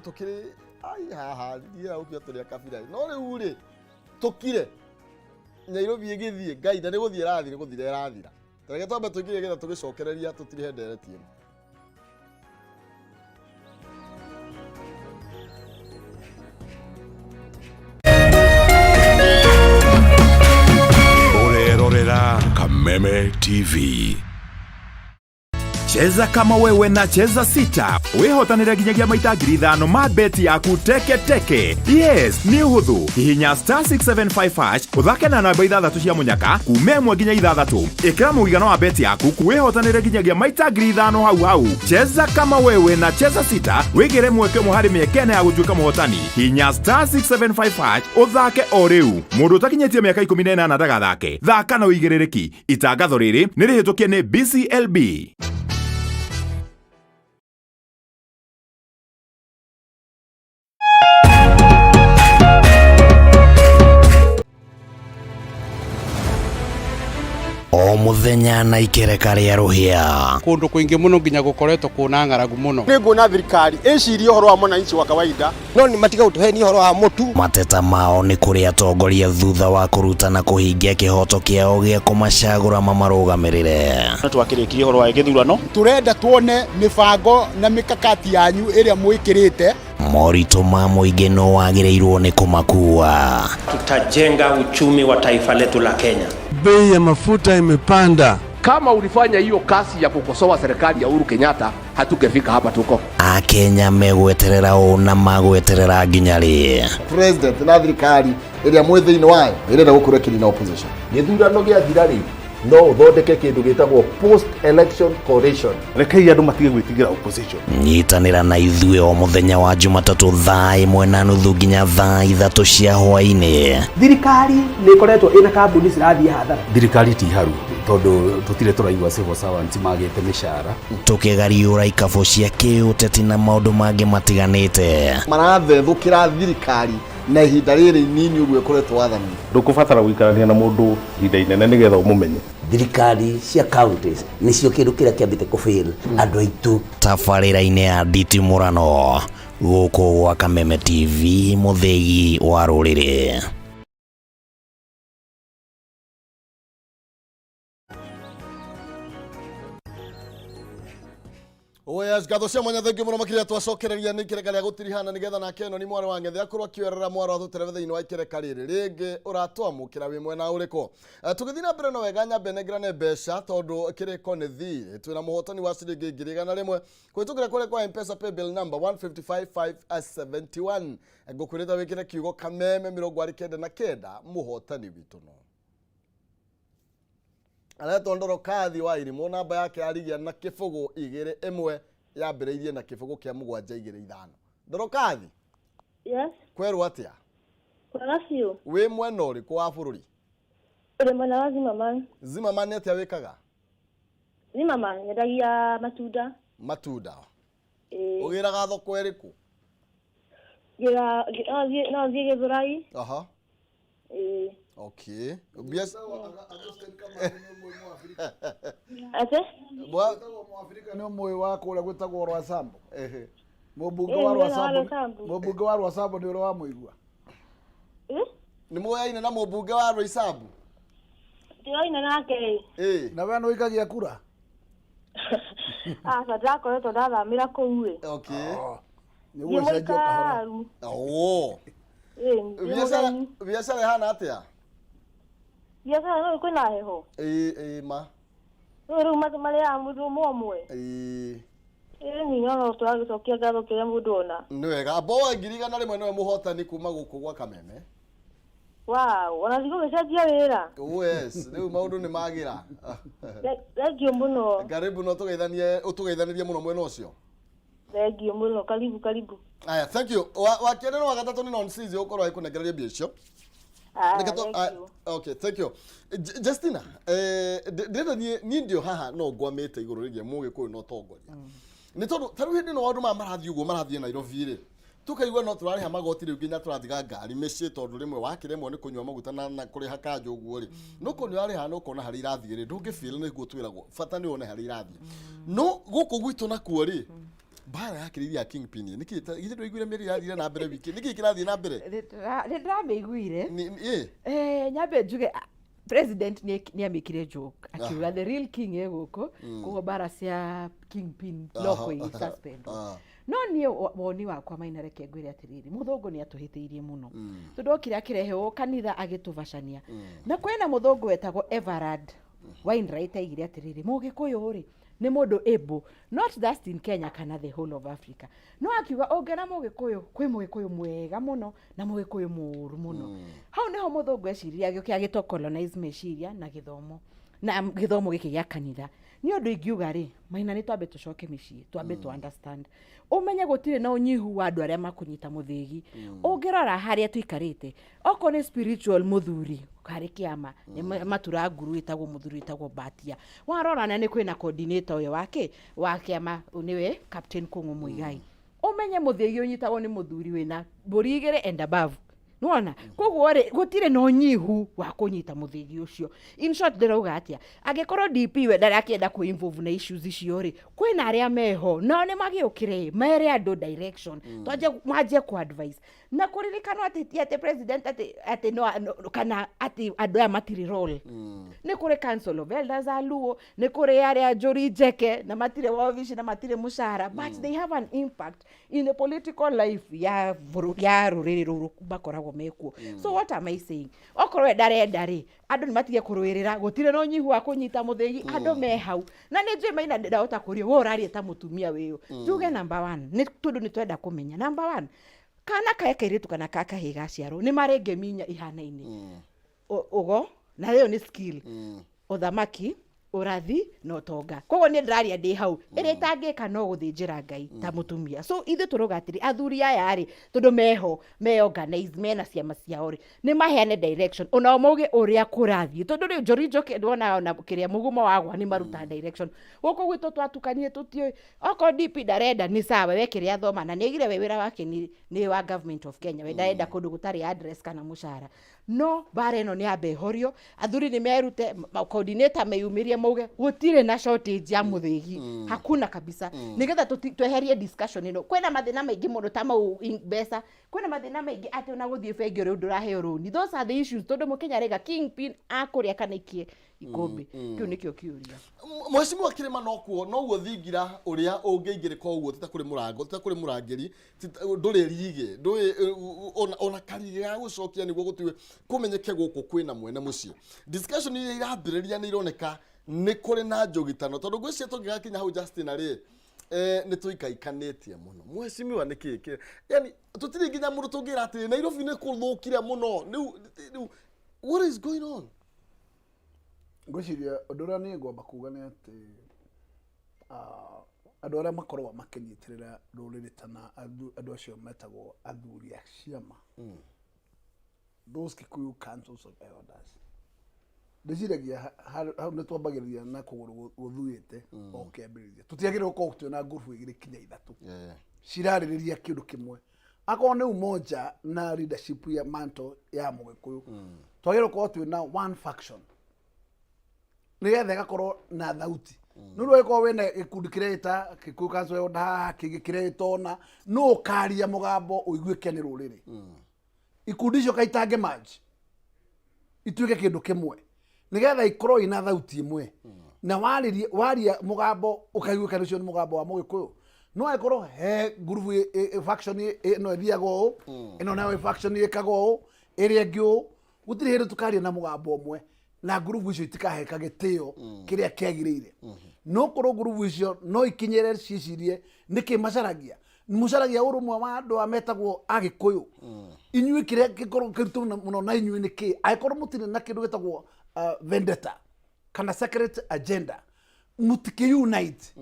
tũkĩrĩ ai haha ndiĩra gũkiuga tũrĩ akabira, no rĩu rĩ tũkire Nairobi ĩgĩthiĩ Ngai na nĩ gũthiĩ ĩrathiĩ, nĩ gũthira ĩrathira. Tareke twambe tũingĩrie getha tũgĩcokereria tũtirihe ndereti ĩno. Ũrerorera Kameme TV. Cheza kama wewe na Cheza Sita wĩhotanĩre nginyagia maita 5,000 ma beti yaku teke teke. Yes, nĩ ũhũthũ. Hihinya star 675 hash, ũthake na namba ithathatũ cia mũnyaka kuma 1 nginya 6. Ĩkĩra mũigana wa beti yaku wĩhotanĩre nginyagia maita 5,000 hau hau. Cheza kama wewe na Cheza Sita wĩgĩre mweke ũmwe harĩ mĩeke ĩna ya gũtuĩka mũhotani. Hihinya star 675 hash ũthake o rĩu. Mũndũ ũtakinyĩtie mĩaka 18 ndagathake. Thaka na ũigĩrĩrĩki. Itangatho rĩrĩ nĩ rĩhĩtũkie nĩ BCLB. O muthenya na ikereka rĩa rũhĩa. Kundu kwingi muno nginya gukoretwo kuna ng'aragu muno. Nĩ nguona thirikari ĩcirie ũhoro wa mwananchi wa kawaida, no nĩ matiga gũtũhenia ũhoro wa mũtu. Mateta mao nĩ kũrĩ atongoria thutha wa kũruta na kũhingia kĩhoto kĩao gĩa kũmacagũra mamarũgamĩrĩre. Twakĩrĩkirie ũhoro wa gĩthurano. Tũrenda tuone mĩbango na mĩkakati yanyu ĩrĩa mwĩkĩrĩte. Moritũ ma mũingĩ no wagĩrĩirwo nĩ kũmakua. Tutajenga uchumi wa taifa letu la Kenya. Bei ya mafuta imepanda. Kama ulifanya hiyo kazi ya kukosoa serikali ya Uhuru Kenyatta, hatungefika hapa tuko. Akenya megweterera ũ na magweterera nginya rĩ? President na thirikari ĩrĩa mwĩ thĩinĩ wayo ĩrenda gũkorwo ĩkĩnina opposition. Gĩthurano gĩathira rĩ, no ũthondeke kĩndũ gĩtagwo post election coalition. Rekei andũ matige gwĩtigĩra opposition. Nyitanĩra na ithuĩ o mũthenya wa Jumatatũ thaa 1:30 nginya thaa 3 cia hwaĩ-inĩ. Thirikari nĩ ĩkoretwo ĩna kambuni cirathiĩ hathara. Thirikari ti haru tondũ tũtirĩ tũraigua civil servants magĩte mĩcara. Tũkĩgariũra ikabũ cia kĩũteti na maũndũ mangĩ matiganĩte. Marathethũkĩra thirikari na ihinda rĩrĩ inini ũguo ĩkoretwo wathani. Ndũkũbatara gũikarania na mũndũ ihinda inene nĩgetha ũmũmenye. Thirikari cia counties nĩcio kĩndũ kĩrĩa kĩambĩte kũfail andũ aitũ. Tabarĩra-inĩ ya nditimũrano gũkũ gwa Kameme TV, mũthĩgi wa rũrĩrĩ. Oh yes, ngatho cia mwanya, thengiũ mũno makĩria. Twacokereria nĩ ikereka rĩa gũtirihana nĩgetha nake ĩno nĩ mwarĩ wa ng'ethe akorwo akĩoerera mwarĩ wa tũterebe thĩinĩ wa ikereka rĩrĩ rĩngĩ. Ũratwamũkĩra wĩ mwena ũrĩkũ? Tũgĩthiĩ na mbere no wega nyambe nengerane mbeca tondũ kĩrĩko nĩ thirĩ. Twĩna mũhotani wa ciringi 100,000 kũhĩtũkĩra kũrĩa kwa M-Pesa paybill number 155571. Ngũkwĩrĩte wĩkĩre kiugo Kameme 99. Mũhotani witũ no aretwo Ndorokathi wa Irimũ, namba yake yarigia na 0 2 1, yambĩrĩirie na 0 kĩa 7 2 5. Ndorokathi. Yes. Kwerwo atĩa? Kwega biũ. Wĩ mwena ũrĩkũ wa bũrũri? Ũrĩ mwena wa Zimmerman. Zimmerman nĩ atĩa wĩkaga? Zimmerman nyendagia matunda. Matunda. Ĩĩ. Ũgĩraga thoko ĩrĩkũ? Ngĩra no thiĩ no thiĩ Gĩthũrai. Aha. Ĩĩ. Okay. Biac- Ate? Bwa- nĩ ũmũĩ wa kũrĩa gwĩtagwo Rwasambo mũmbunge Ĩĩ, wa nĩ wa Rwasambo Rwasambu. mũmbunge wa Rwasambo nĩ ũrĩa wamũigua. Nĩ mũyaine na mũmbunge wa Roysambu? Ndĩroina nake ĩ. Na we nĩ ũikagia kura? Aca ndakoretwo ndathamĩra kũu ĩ. Okay. Nĩ Ndĩ mũikaru. Oh. Ĩ, ndĩ Biacara mũgeni. biacara ĩhana atĩa? Biacara no kwĩna heho. Ĩĩ ĩĩ ma. Rĩu rĩu marĩaga mũndũ ũmwe ũmwe. Ĩĩ. Ĩĩ ni no tũragĩcokia ngatho kĩrĩa mũndũ ona. Nĩ wega. Mbowe 100,000 nĩwe mũhotani kuma gũkũ gwa Kameme. Wow, ona thikũ gĩcenjia wĩra. Oh yes, rĩu maũndũ nĩ magĩra. Thengiũ mũno. Karibu no tũgeithanie ũtũgeithanĩrie mũno mwena ũcio. Thengiũ mũno. Karibu karibu. Aya, thank you. Wa wa kerĩ na wa gatatũ nĩ nonsense ũkorwo agĩkũnengereria mbia icio. Aya, Reke tu- thank ah, you. Okay, thank you. Justina, eh, ndĩrenda niĩ niĩ ndio haha no ngwamĩte igũrũ rĩgiĩ mũgĩkũyũ na ũtongoria. Nĩ tondũ ta rĩu hĩndĩ ĩno maũndũ maya marathiĩ ũguo marathiĩ Nairobi rĩ, tũkaigua no tũrarĩha magoti rĩu nginya tũratiga ngari mĩciĩ tondũ rĩmwe wakĩremwo nĩ kũnyua maguta na, na kũrĩha kanjũ ũguo rĩ, no korwo nĩ ũrarĩha na ũkona harĩa irathiĩ rĩ, ndũngĩ feel nĩguo twĩragwo bata nĩ wone harĩa irathiĩ. No gũkũ gwitũ nakuo rĩ, mbara ya kĩrĩiria ya kingpin nĩkĩ githĩ ndũiguire mĩario ĩrathire na mbere wiki nĩkĩ kĩrathiĩ na mbere? Nĩ ndĩramĩiguire. Ĩ. Eh, nyambe njuge ah, president nĩ nĩ amĩkire joke akiuga the real king ĩ gũkũ koguo mbara cia kingpin no kũi suspend. No niĩ woni wakwa Maina, reke ngwĩre atĩrĩrĩ, mũthũngũ nĩ atũhĩtĩirie mũno tondũ okire akĩrehe kanitha agĩtũbacania na kwĩna mũthũngũ wetagwo Everard Wainwright aigire atĩrĩrĩ, mũgĩkũyũ rĩ nĩ mũndũ able not just in Kenya kana the whole of Africa, no akiuga ũngĩona mũgĩkũyũ kwĩ mũgĩkũyũ mwega mũno na mũgĩkũyũ mũũru mũno. Hau nĩho mũthũngũ eciririe agĩũka agĩtũ colonize meciria na gĩthomo na gĩthomo gĩkĩ gĩa kanitha. Nĩ ũndũ ingiuga rĩ, Maina, nĩ twambe tũcoke mĩciĩ, twambe tũ understand, ũmenye gũtirĩ na ũnyihu wa andũ arĩa makũnyita mũthĩgi. Ũngĩrora harĩa tũikarĩte, okorwo nĩ spiritual mũthuri harĩ kĩama nĩ matura nguru ĩtagwo mũthuri wĩtagwo Mbatia, warora na nĩ kwĩna coordinator ũyũ wake wa kĩama nĩwe Captain Kũng'ũ Mũigai. Ũmenye mũthĩgi ũnyitagwo nĩ mũthuri wĩna mbũri igĩrĩ and above, nĩwona? Koguo rĩ, gũtirĩ na ũnyihu wa kũnyita mũthĩgi ũcio. In short, ndĩrauga atĩa, angĩkorwo DP we ndarakĩenda kwĩ involve na issues icio rĩ, kwĩna arĩa meho nao nĩ magĩũkĩre mere andũ direction, twanjie manjie ku advice na kũririkanwo atĩ ti atĩ president atĩ atĩ no, no kana atĩ andũ aya matirĩ role. Nĩ kũrĩ council of elders a Luo, nĩ kũrĩ arĩa Njũri Njeke na matirĩ wabici na matirĩ mũcara, but they have an impact in the political life ya ya rũrĩrĩ rũrũ makoragwo mekuo. So what am I saying? Okorwo we ndarenda rĩ, andũ nĩ matige kũrũĩrĩra, gũtirĩ na ũnyihu wa kũnyita mũthĩgi, andũ me hau. Na nĩ njũĩ Maina ndahota kũrio we ũraria ta mũtumia wĩyo. Njuge number one, nĩ tondũ nĩ twenda kũmenya number one, kana kae kairĩtu kana ka kahĩĩ gaciarwo nĩ marĩ ngemi inya ihanaine. Ũgo na ĩyo nĩ skill, ũthamaki, ũrathi na ũtonga. Koguo niĩ ndĩraria ndĩ hau ĩrĩa ĩtangĩka no gũthĩnjĩra Ngai ta mũtumia. So ithuĩ tũrauga atĩrĩ, athuri aya rĩ, tondũ meho me organize mena ciama ciao rĩ, nĩ maheane direction onao mauge ũrĩa kũrathiĩ, tondũ rĩu Njori Njoke ndwona ona kĩrĩa mũgumo wagwa nĩ maruta direction. Gũkũ gwitũ twatukanie tũtiũĩ. Okorwo DP ndarenda nĩ sawa, we kĩrĩa athoma na nĩaigire we wĩra wake nĩ wa government of Kenya, we ndarenda kũndũ gũtarĩ address kana mũcara. No mbara ĩno nĩ yambe ĩhorio, athuri nĩ merute, coordinator meyumĩrie mauge gũtirĩ na shortage ya mũthĩgi, hakuna kabisa, nĩgetha tweherie discussion ĩno. Kwĩna mathĩna maingĩ mũno ta mau mbeca, kwĩna mathĩna maingĩ atĩ ona gũthiĩ bengi ũrĩa ndũraheo rũni. Those are the issues, tondũ mũkenya rega kingpin akũrĩa kana ikie ikũmbĩ, kĩu nĩkĩo kĩũria. Mheshimiwa Kĩrĩma, nokuo noguo thingira ũrĩa ũngĩingĩrĩka ũguo tita kũrĩ mũrango, tita kũrĩ mũrangĩri, ndũrĩ rigĩ, ndũĩ ona karigĩ ga gũcokia nĩguo gũtiwe kũmenyeke gũkũ kwĩna mwene mũciĩ. Discussion iria irambĩrĩria nĩ ironeka nĩ kũrĩ na njũgitano, tondũ ngwĩciria tũngĩgakinya hau Justina rĩ, nĩ tũikaikanĩtie mũno. Mheshimiwa, nĩ kĩĩ yani tũtirĩ nginya mũndũ tũngĩra atĩrĩ Nairobi nĩ kũthũkire mũno rĩu rĩu, what is going on? Ngwĩciria ũndũ ũrĩa niĩ ngwamba kuga nĩ atĩ andũ arĩa makoragwo makĩnyitĩrĩra rũrĩrĩ tana andũ acio metagwo athuri a ciama, those Kikuyu councils of elders. Ndĩciragia hau nĩ twambagĩrĩria na kũgũrũ gũthuĩte o kĩambĩrĩria. Tũtiagĩrĩirwo gũkorwo twĩna ngurubu igĩrĩ kinya ithatũ cirarĩrĩria kĩndũ kĩmwe. Akorwo nĩ umoja na leadership ya manto ya Mũgĩkũyũ, twagĩrĩirwo gũkorwo twĩna one faction nĩgetha ĩgakorwo na thauti. Nĩ ũndũ ũgĩkorwo wĩna gĩkundi kĩreĩta Gĩkũyũ Council of Elders haha, kĩngĩ kĩreĩta ũna, nũ ũkaria mũgambo ũiguĩke nĩ rũrĩrĩ. Ikundi icio kaitange maji ituĩke kĩndũ kĩmwe nĩgetha ikorwo ina thauti ĩmwe na warĩrie waria mũgambo ũkaiguĩka nĩ ũcio nĩ mũgambo wa Mũgĩkũyũ. No angĩkorwo he ngurubu faction ĩno ĩthiaga ũũ, ĩno nayo faction ĩkaga ũũ, ĩrĩa ĩngĩ ũũ, gũtirĩ hĩndĩ tũkaria na mũgambo ũmwe na ngurubu icio itikaheka gĩtĩo kĩrĩa kĩagĩrĩire. No korwo ngurubu icio no ikinyĩre ciĩcirie nĩkĩ macaragia, mũcaragia ũrũmwe wa andũ a metagwo Agĩkũyũ, inyuĩ kĩrĩa gĩkorwo kĩritũ mũno na inyuĩ nĩ kĩ? Angĩkorwo mũtirĩ na kĩndũ gĩtagwo vendetta kana secret agenda, mũtikĩ unite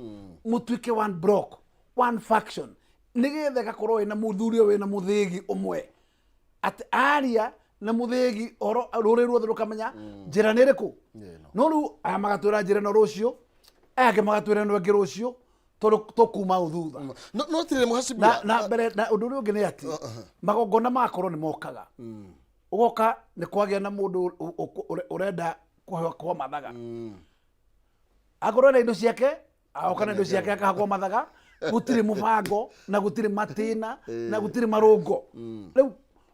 mũtuĩke one block, one faction, nĩgetha ĩgakorwo ĩna mũthuri ũyũ wĩna mũthĩgi ũmwe atĩ aria na mũthĩgi oro rũrĩrĩ ruothe rũkamenya njĩra nĩ ĩrĩkũ. No rĩu aya magatwĩra njĩra ĩno rũciũ, aya angĩ magatwĩra ĩno ĩngĩ rũciũ, tondũ tũkuma hau thutha. No tirĩ mũhacibia. Na mbere na ũndũ ũrĩa ũngĩ nĩ atĩ magongona magakorwo nĩ mokaga, ũgoka nĩ kwagĩa na mũndũ ũrenda kũhakwo mathaga, akorwo na indo ciake agoka na indo ciake akahakwo mathaga. Gũtirĩ mũbango na gũtirĩ matĩna na gũtirĩ marũngo. Rĩu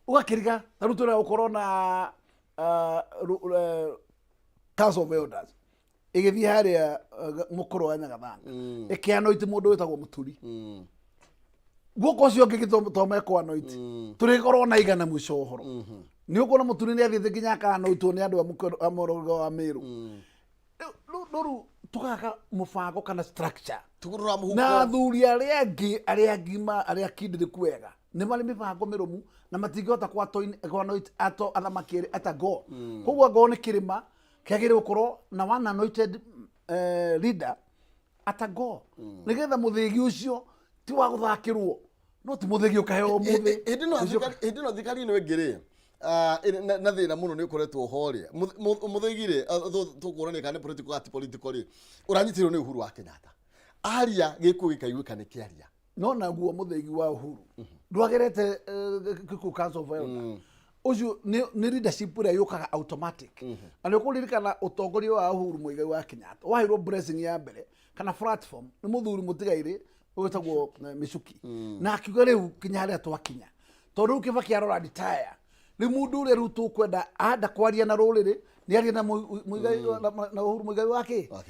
ũgakĩriga ta rĩu tũrĩa gũkorwo na Council of Elders ĩgĩthiĩ harĩa mũkũrũ wa Nyagathanga ĩkĩanoiti mũndũ wĩtagwo Mũturi, guoko ũcio ũngĩ to mekũanoiti, tũrĩkorwo na igana mũico wa ũhoro. Nĩ ũkuona Mũturi nĩ athiĩte nginya akanoitwo nĩ andũ a mũrũgo wa Mĩrũ. Rĩu tũgaka mũbango kana structure Tũgũrũra mũhuko. Na athuri arĩa angĩ arĩa agima arĩa akindĩrĩku wega nĩ marĩ mĩbango mĩrũmu na matingĩhota kwanoit ato athamaki erĩ atago. Koguo angorwo nĩ kĩrĩma kĩagĩrĩire gũkorwo na one anointed leader atago, nĩgetha mũthĩgi ũcio ti wa gũthakĩrwo, no ti mũthĩgi ũkaheo ũmũthĩ. Hĩndĩ ĩno hĩndĩ ĩno thirikari ĩno ĩngĩ rĩ, na thĩna mũno nĩ ũkoretwo ho rĩ, mũthĩgi rĩ, tũkũrania kana nĩ political kana ti political rĩ, ũranyitĩrĩrwo nĩ Uhuru wa Kenyatta, aria gĩkũyũ gĩkaiguĩka nĩ kĩaria. No naguo mũthĩgi wa Uhuru ndwagerete Kikuyu Council of Elders ũcio, nĩ leadership ĩrĩa yũkaga automatic. Na nĩ ũkũririkana ũtongoria wa Uhuru Muigai wa Kenyatta waheirwo blessing ya mbere kana platform nĩ mũthuri mũtigairĩ wĩtagwo Michuki, na akiuga rĩu kinya harĩa twakinya, tondũ rĩu Kibaki arora retire, rĩu mũndũ ũrĩa rĩu tũkwenda anda kwaria na rũrĩrĩ nĩ arie na Muigai na Uhuru Muigai wa kĩ.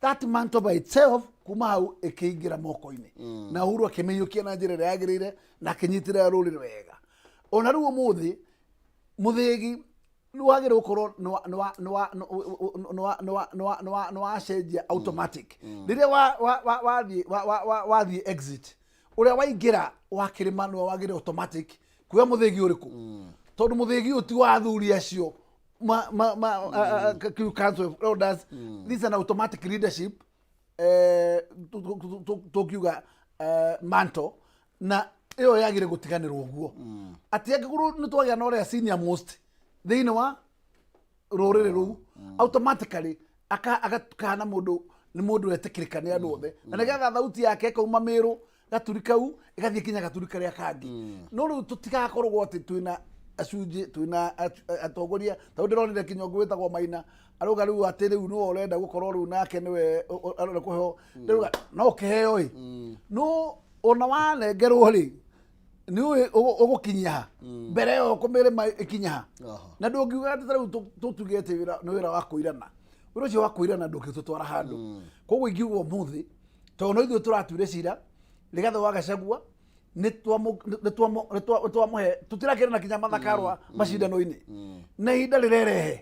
That mantle by itself kuma hau ĩkĩingĩra moko-inĩ na Uhuru akĩmĩiyũkia na njĩra ĩrĩa yagĩrĩire na akĩnyitĩrĩra rũrĩrĩ wega. Ona rĩu ũmũthĩ mũthĩgi nĩ wagĩrĩire gũkorwo nĩ wacenjia automatic rĩrĩa wathiĩ wathiĩ exit, ũrĩa waingĩra wa kĩrĩma nĩwe wagĩrĩire automatic kuoya mũthĩgi ũrĩkũ, tondũ mũthĩgi ũyũ ti wa athuri acio ma Kikuyu Council of Elders. This is an automatic leadership, tũkiuga mantle, na ĩyo yagĩrĩire gũtiganĩrwo ũguo atĩ angĩkorwo nĩ twagĩa na ũrĩa senior most thĩinĩ wa rũrĩrĩ rũu, automatically agakana mũndũ nĩ mũndũ wetĩkĩrĩka nĩ andũ othe, na nĩgetha thauti yake ĩkauma Mĩrũ gaturi kau ĩgathiĩ kinya gaturi karĩa kangĩ. No rĩu tũtigakorwo atĩ twĩna acunjĩ, twĩna atongoria. Tondũ ndĩronire kinya ũngĩ wĩtagwo Maina arauga rĩu atĩ rĩu nĩwe ũrenda gũkorwo rĩu nake nĩwe arenda kũheo. Ndĩrauga no ũkĩheo ĩ, no ona wanengerwo rĩ, nĩ ũĩ ũgũkinyia ha mbere ĩyo kũmĩrĩma ĩkinya ha, na ndũngiuga atĩ ta rĩu tũtuge atĩ wĩra nĩ wĩra wa kũirana. Wĩra ũcio wa kũirana ndũngĩtũtwara handũ. Koguo ingiuga ũmũthĩ, tondũ no ithuĩ tũratuire cira Rigathĩ wa Gachagua nĩ twamũhe, tũtirakĩra na kinya mathakarwa macindano-inĩ, na ihinda rĩrerehe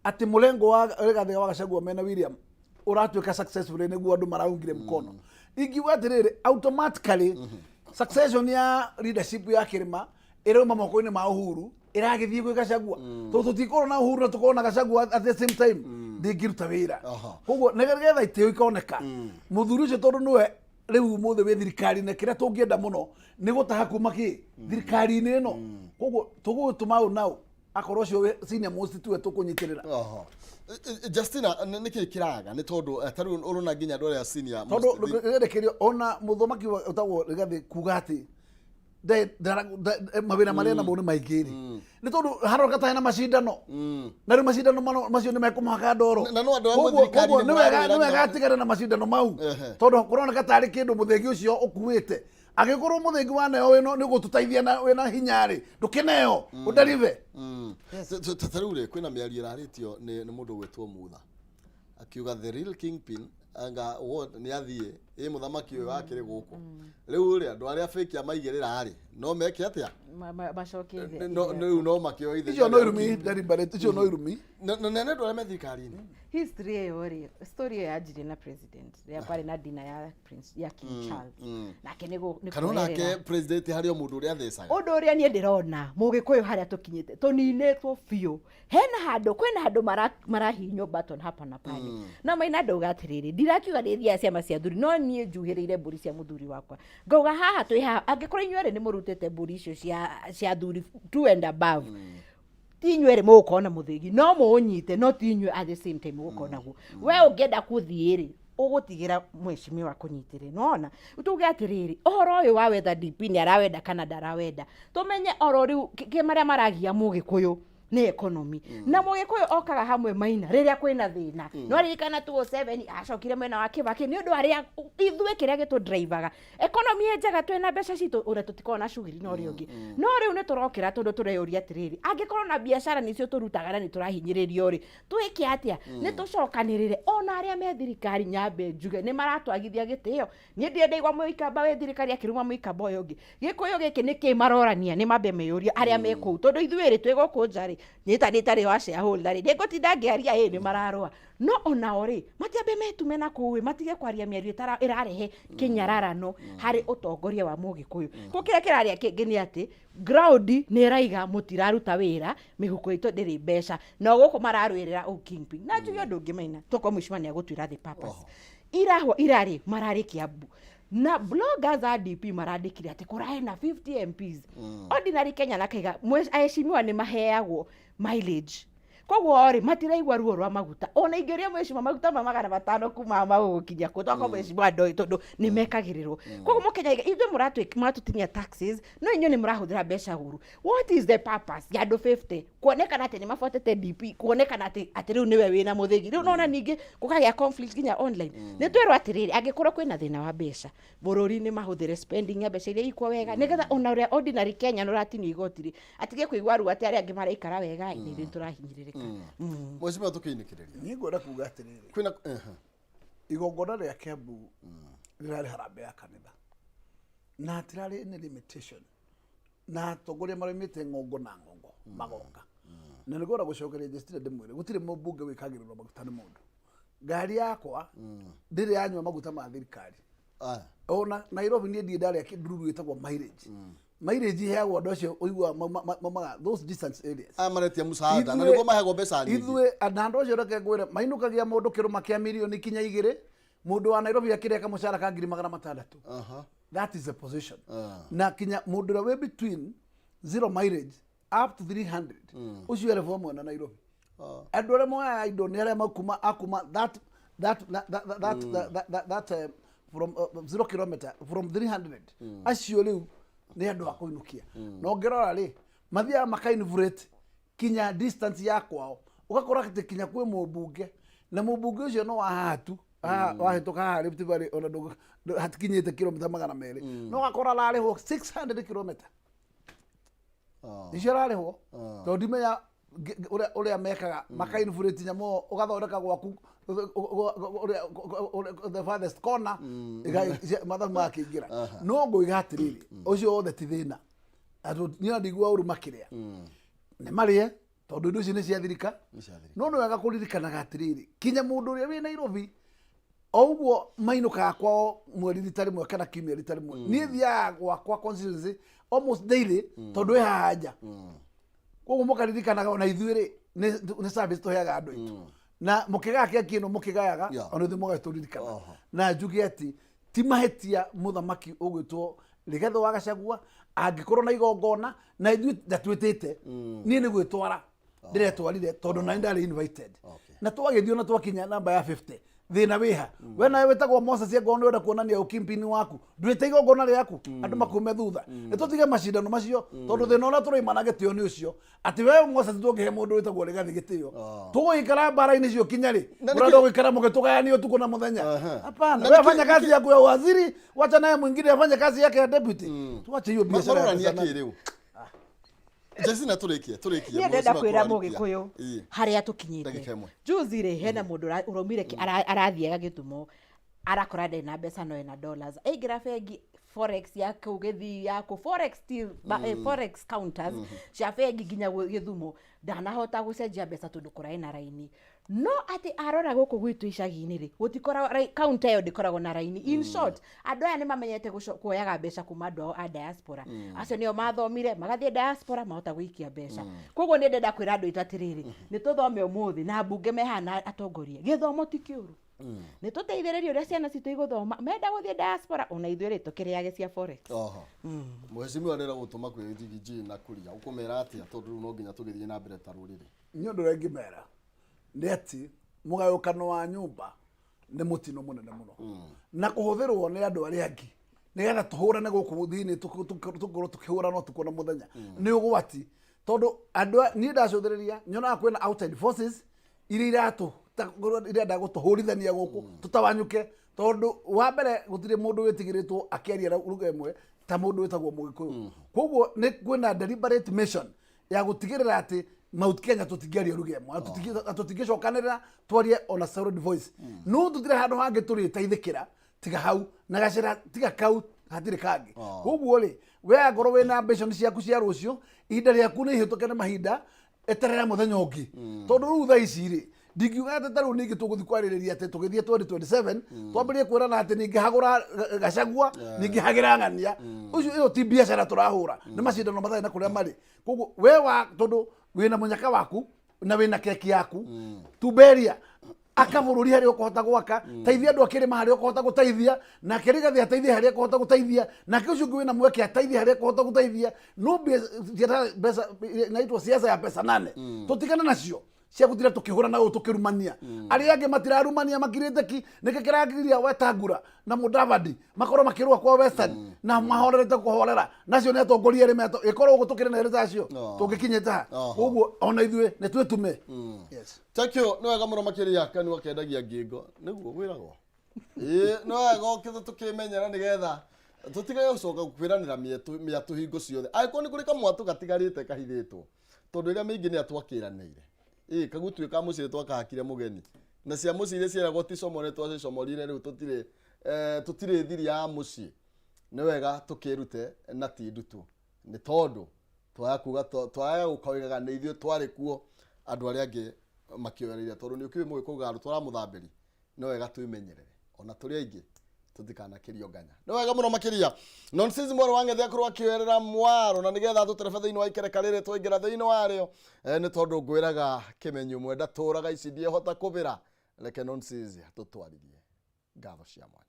atĩ mũrengo wa Rigathĩ wa Gachagua mena William ũratuĩka successful nĩguo andũ maraungire mkono. Ingiuga atĩrĩrĩ, automatically succession ya leadership ya kĩrĩma ĩrauma moko-inĩ ma Uhuru ĩragĩthiĩ gwĩ Gachagua, tondũ tũtikorwo na Uhuru na tũkorwo na Gachagua at the same time, ndĩngĩruta wĩra. Koguo nĩgetha itĩo ikoneka mũthuri ũcio, tondũ nĩwe rĩu ũmũthĩ wĩ thirikari-inĩ, kĩrĩa tũngĩenda mũno nĩ gũtaha kuma kĩ thirikari-inĩ ĩno. Koguo tũgũgĩtũma ũũ nao. Akorwo ũcio wĩ senior most tiwe tũkũnyitĩrĩra. Oho. Justina, nĩkĩ kĩraga? Nĩ tondũ ta rĩu ũrona nginya andũ arĩa senior tondũ most rĩrekerio ona mũthamaki ũtagwo Rigathĩ kuga atĩ mawĩra marĩa namo nĩ maingĩ rĩ, nĩ tondũ haroneka ta hena macindano, na rĩu macindano macio nĩ mekũmũhaka ndoro. Na no andũ arĩa Koguo- thirikari-inĩ koguo nĩ wega mararũĩra nĩ wega nginya- atigane na macindano mau, tondũ kũroneka tarĩ kĩndũ mũthĩgi ũcio ũkuĩte. Angĩkorwo mũthĩgi waneo wĩno nĩ ũgũtũteithia na wĩna hinya rĩ, ndũkĩneo ũnderive. Ta rĩu rĩ, kwĩna mĩario ĩrarĩtio nĩ mũndũ ũgwĩtwo Mutha, akiuga the real kingpin anga what nĩ athiĩ ĩ mũthamaki ũyũ wakĩrĩ gũkũ. Rĩu rĩ, andũ arĩa fake amaigĩrĩra rĩ, no meke atĩa? Macokie Rĩu no makĩoe ithenya Icio no rĩa irumi kingpin. Deliberate, icio no irumi. Na nĩ andũ arĩa me thirikari-inĩ. History ĩyo rĩ, story ĩyo yanjirie na president rĩrĩa kwarĩ na dinner ya prince, ya King Charles, nake nĩ Kana onake kuoerera. president harĩ o mũndũ ũrĩa athecaga. Ũndũ ũrĩa niĩ ndĩrona, mũgĩkũyũ harĩa tũkinyĩte tũninĩtwo biũ, hena handũ, kwĩna handũ marahihinywo button hapa na pale. Na maina ndauga atĩrĩrĩ, ndirakiuga nĩ thiaga ciama cia thuri, no niĩ njuhĩrĩire mbũri cia mũthuri wakwa, ngauga haha twĩ haha, angĩkorwo inyuĩ erĩ nĩ mũrutĩte mbũri icio cia thuri two and above, ti inyuĩ erĩ mũgũkorwo na mũthĩgi, no mũũnyite, no ti inyuĩ at the same time mũgũkorwo naguo. We ũngĩenda kũthiĩ rĩ, ũgũtigĩra mheshimiwa kũnyitĩrĩ nona. Tuge atĩrĩrĩ, ũhoro ũyũ wa wetha DP nĩ arawenda kana ndarawenda, tũmenye oro rĩu marĩa maragia mũgĩkũyũ nĩ economy. Na mũgĩkũyũ okaga hamwe maina rĩrĩa kwĩna thĩna. No ririkana 207 acokire mwena wa Kibaki nĩ ũndũ arĩa ithuĩ kĩrĩa gĩtũdrivaga economy ĩ njega, twĩna mbeca citũ, ũrĩa tũtikoragwo na shughuli na ũrĩa ũngĩ. No rĩu nĩ tũrokĩra tondũ tũreyũria atĩrĩrĩ, angĩkorwo na biacara nĩcio tũrutaga na nĩ tũrahinyĩrĩrio rĩ, twĩke atĩa? Nĩ tũcokanĩrĩre ona arĩa me thirikari. Nyambe njuge nĩ maratwagithia gĩtĩo. Niĩ ndirĩ ndaigua mũikamba wĩ thirikari akĩruma mũikamba ũyũ ũngĩ. Gĩkũyũ gĩkĩ nĩ kĩ marorania? Nĩ mambe meyũrie arĩa me kũu, tondũ ithuĩ rĩ twĩ gũkũ nja rĩ, niĩ ta niĩ tarĩ wa shareholder rĩ, nĩngũtinda ngĩaria ĩ nĩ mararũa, no onao rĩ matiambe metume na kũu ĩ, matige kwaria mĩario ĩrarehe kĩnyararano harĩ ũtongoria wa mũgĩkũyũ. Kũ kĩrĩa kĩrarĩa kĩngĩ nĩ atĩ ground nĩ ĩraiga mũtiraruta wĩra, mĩhuko itũ ndĩrĩ mbeca, na gũkũ mararũĩrĩra ũ kingpin. Na njuge ũndũ ũngĩ maina, tokorwo mũcima nĩ agũtwĩra the purpose irahwo irarĩ mararĩ Kiambu, na bloggers a DP marandĩkire atĩ kũrarĩ na 50 MPs. Ordinary Kenya na kaiga aheshimiwa nĩ maheagwo mileage, koguo rĩ matiraigua ruo rwa maguta. Ona ingĩũria mheshimiwa maguta ma 500 kuma mau gũkinya kũ, tokorwo mheshimiwa ndoĩ, tondũ nĩ mekagĩrĩrwo. Koguo mũkenya ithuĩ mũratũtinia taxes, no inyuĩ nĩ mũrahũthĩra mbeca ũru. What is the purpose ya andũ 50 kuonekana atĩ nĩ mabotete DP, kuonekana atĩ rĩu nĩwe wĩna mũthĩgi rĩu? Nona ningĩ gũkagĩa conflict nginya online. Nĩ twĩrwo atĩrĩrĩ, angĩkorwo kwĩna thĩna wa mbeca bũrũri, nĩ mahũthĩre spending ya mbeca iria ikwo wega, nĩgetha ona ũrĩa ordinary Kenya nĩ ũratinio igoti rĩ, atige kũigua ruo atĩ arĩa angĩ maraikara wega ĩ, nĩ ithuĩ tũrahinyĩrĩrĩka. Mheshimiwa, tũkĩinĩkĩrĩria. Niĩ ngwenda kuga atĩrĩrĩ, kwĩna igongona rĩa Kiambu rĩrarĩ harambee ya kanitha na hatirarĩ any limitation, na atongoria maraumĩte ng'ongo na ng'ongo magoka. Na nĩ ngwenda gũcokeria Justina ndĩmwĩre gũtirĩ mũmbunge wĩkagĩrĩrwo maguta nĩ mũndũ. Ngari yakwa ndĩrĩ yanyua maguta ma thirikari. Ona Nairobi niĩ ndirĩ ndarĩa kĩndururu gĩtagwo mileage. Mileage iheagwo andũ acio ũiguaga maumaga those distance areas. Aya maretia mũcaada na nĩguo maheagwo mbeca nyingĩ. Ithuĩ na andũ acio, reke ngwĩre, mainũkagia mũndũ kĩrũma kĩa mirioni kinya 2, mũndũ wa Nairobi akĩrĩa kamũcara ka 600,000. That is the position. Na kinya mũndũ ũrĩa wĩ between zero mileage up to 300, ũcio erevwo mwena Nairobi. Andũ arĩa moyaga indo nĩ arĩa makuma akuma that that that that that that that that from 0 kilometer from 300. Acio rĩu nĩ andũ a kũinũkia. Na ũngĩrora rĩ, mathiaga makainvurate kinya distance ya kwao, ũgakora atĩ kinya kwĩ mũmbunge, na mũmbunge ũcio no wa haha tu. Haha wahĩtũka haha Rift Valley, ona hatikinyĩte kilomita 200, no ũgakora ararĩhwo 600 kilomita icio ararĩhwo, tondũ ndimenya ũrĩa mekaga makainvurate nyamũ ĩyo, ũgathondeka gwaku the farthest corner, mathabu magakĩingĩra. No ngũiga atĩrĩrĩ, ũcio wothe ti thĩna. Andũ niĩ ndigua ũru makĩrĩa, nĩ marĩe, tondũ indo ici nĩ cia thirika. No nĩ wega kũririkanaga atĩrĩrĩ, kinya mũndũ ũrĩa wĩ Nairobi o ũguo mainũkaga kwao mweri rita rĩmwe kana kiumia rita rĩmwe. Niĩ thiaga gwakwa constituency almost daily, tondũ ĩ haha nja. Koguo mũkaririkanaga ona ithuĩ rĩ, nĩ service tũheaga andũ aitũ, na mũkĩgaya keki ĩno mũkĩgayaga, ona ithuĩ mũgatũririkana. Na njuge atĩ ti mahĩtia mũthamaki ũgwĩtwo Rigathĩ wa Gachagua. Angĩkorwo na igongona na ithuĩ ndatwĩtĩte, niĩ nĩ gwĩtwara ndĩretwarire tondũ nani ndarĩ invited, na twagĩthiĩ na twakinya namba ya 50, thĩna wĩha? We nawe wĩtagwo Moses, angorwo nĩ ũrenda kuonania ũkimpini waku, ndwĩte igongona rĩaku andũ makume thutha. Nĩ tũtige macindano macio, tondũ thĩna ũrĩa tũroima na gĩtĩo nĩ ũcio atĩ we Moses, tũngĩhe mũndũ wĩtagwo Rigathi gĩtĩo, tũgũikara mbara-inĩ icio kinya rĩ? Mũrenda gũikara mũgĩtũgayania ũtukũ na mũthenya? Hapana. Na We nĩkĩ- fanya kazi yaku ya waziri, wacha naye mwingine afanye kazi yake ya deputy. Tuache hiyo biashara ya Marorania pesa. kĩ rĩu? Jacina, tũrĩkie tũrĩkie. Niĩ ndĩrenda Mheshimiwa kwĩra kũrarikia. Mũgĩkũyũ harĩa tũkinyĩte. Ndagĩka ĩmwe. Juzi rĩ, hena mũndũ ũraumire arathiaga Gĩthumo, arakora ndarĩ na mbeca no ena dollars. Aingĩra bengi, forex ya kũu Gĩthii, ya kũ forex till forex counters cia bengi nginya Gĩthumo, ndanahota gũcenjia mbeca tondũ kũrarĩ na raini. No atĩ arora gũkũ gwitũ icagi-inĩ rĩ, gũtikoragwo counter ĩyo ndĩkoragwo na raini. In short, andũ aya nĩ mamenyete kuoyaga mbeca kuma andũ ao a diaspora. Acio nĩo mathomire magathiĩ diaspora, mahota gũikia mbeca. Koguo nĩ ndenda kwĩra andũ aitũ atĩrĩrĩ, nĩ tũthome ũmũthĩ na mbunge mehana atongoria, gĩthomo ti kĩũru. Nĩ tũteithĩrĩrie ũrĩa ciana citũ igũthoma, menda gũthiĩ diaspora, ona ithuĩ rĩ, tũkĩrĩage cia forex. Oho. Mheshimiwa, ndĩrenda gũtũma kwĩ Riggy G na Kuria, ũkũmera atĩa? Tondũ rĩu no nginya tũgĩthiĩ na mbere ta rũrĩrĩ. Nĩ ũndũ ũrĩa ingĩmera nĩ atĩ mũgayũkano wa nyũmba nĩ mũtino mũnene mũno, na kũhũthĩrwo nĩ andũ arĩa angĩ nĩgetha tũhũrane gũkũ thĩinĩ, tũkorwo tũkĩhũrana ũtukũ na mũthenya, nĩ ũgwati, tondũ andũ niĩ ndacũthĩrĩria nyonaga kwĩna outside forces iria iratũ irenda gũtũhũrithania gũkũ tũtawanyũke, tondũ wa mbere gũtirĩ mũndũ wĩtigĩrĩtwo akĩaria ruga ĩmwe ta mũndũ wĩtagwo Mũgĩkũyũ. Koguo nĩ kwĩna deliberate mission ya gũtigĩrĩra atĩ Mount Kenya tũtingĩaria ruga ĩmwe na tũtingĩcokanĩrĩra twarie ona solid voice. No tũtirĩ handũ hangĩ tũrĩteithĩkĩra tiga hau na gacĩra, tiga kau hatirĩ kangĩ. Koguo rĩ, we angorwo wĩna ambition ciaku cia rũciũ, ihinda rĩaku nĩ ihĩtũke nĩ mahinda, eterera mũthenya ũngĩ, tondũ rĩu thaa ici rĩ, ndingiuga atĩ ta rĩu ningĩ tũgũthiĩ kwarĩrĩria atĩ tũgĩthiĩ 2027 twambĩrĩrie kwĩrana atĩ ningĩ hagũra Gacagua, ningĩ hagĩra ng'ania ũcio. Ĩyo ti biacara tũrahũra, nĩ macindano matarĩ na kũrĩa marĩ. Koguo we wa tondũ wĩna mũnyaka waku na wĩna keki yaku, tumberia aka bũrũri harĩa ũkũhota gwaka, teithia andũ a kĩrĩma harĩa ũkũhota gũteithia, nake Rigathi ateithie harĩa ekũhota gũteithia, nake ũcio ũngĩ wĩna mweke ateithie harĩa ekũhota gũteithia. No mbeca inaitwo siasa ya pesa nane, tũtigane nacio cia gũtira tũkĩhũrana ũũ tũkĩrumania. Arĩa angĩ matirarumania, makirĩte ki. Nĩkĩ kĩragiria Wetangula na Mudavadi makorwo makĩrũa kwa Western na mahorerete kũhorera? Nacio nĩ atongoria erĩ meto ĩkorwo ũguo tũkĩrĩ na erĩ tacio tũngĩkinyĩte ha? Koguo ona ithuĩ nĩ twĩtume. Yes. Thank you, nĩ wega mũno makĩria. Kanua kendagia ngingo nĩguo gwĩragwo. Ĩĩ, nĩ wega ũkĩte tũkĩmenyera nĩgetha tũtigage gũcoka kwĩranĩra mĩatũ hingo ciothe, angĩkorwo nĩ kũrĩ kamwatũ gatigarĩte kahithĩtwo, tondũ ĩrĩa mĩingĩ nĩ atwakĩranĩire. Ĩĩ, kagutuĩ ka mũciĩ twakahakire mũgeni, na cia mũciĩ iria cieragwo ti comore twacicomorire. Rĩu tũtirĩ tũtirĩ thiri ya mũciĩ. Nĩ wega tũkĩrute na ti ndutu, nĩ tondũ twaga kuga twaga gũkoigaga nĩ ithuĩ twarĩ kuo, andũ arĩa angĩ makĩoereire, tondũ nĩ ũkĩũĩ mũgĩkũyũ ugaga tũramũthambĩri. Nĩ wega twĩmenyerere ona tũrĩ aingĩ tũtikanakĩrio nganya. Nĩ wega mũno makĩria. Nonsense mwarĩ wa ng'ethe akorwo akĩoerera mwaro, na nĩgetha tũterebe thĩinĩ wa ikereka rĩrĩ twaingĩra thĩinĩ warĩo, nĩ tondũ ngwĩraga kĩmenyi ũmwe ndatũraga ici ndiehota kũbĩra. Reke Nonsense tũtwarithie. Ngatho cia mwanya.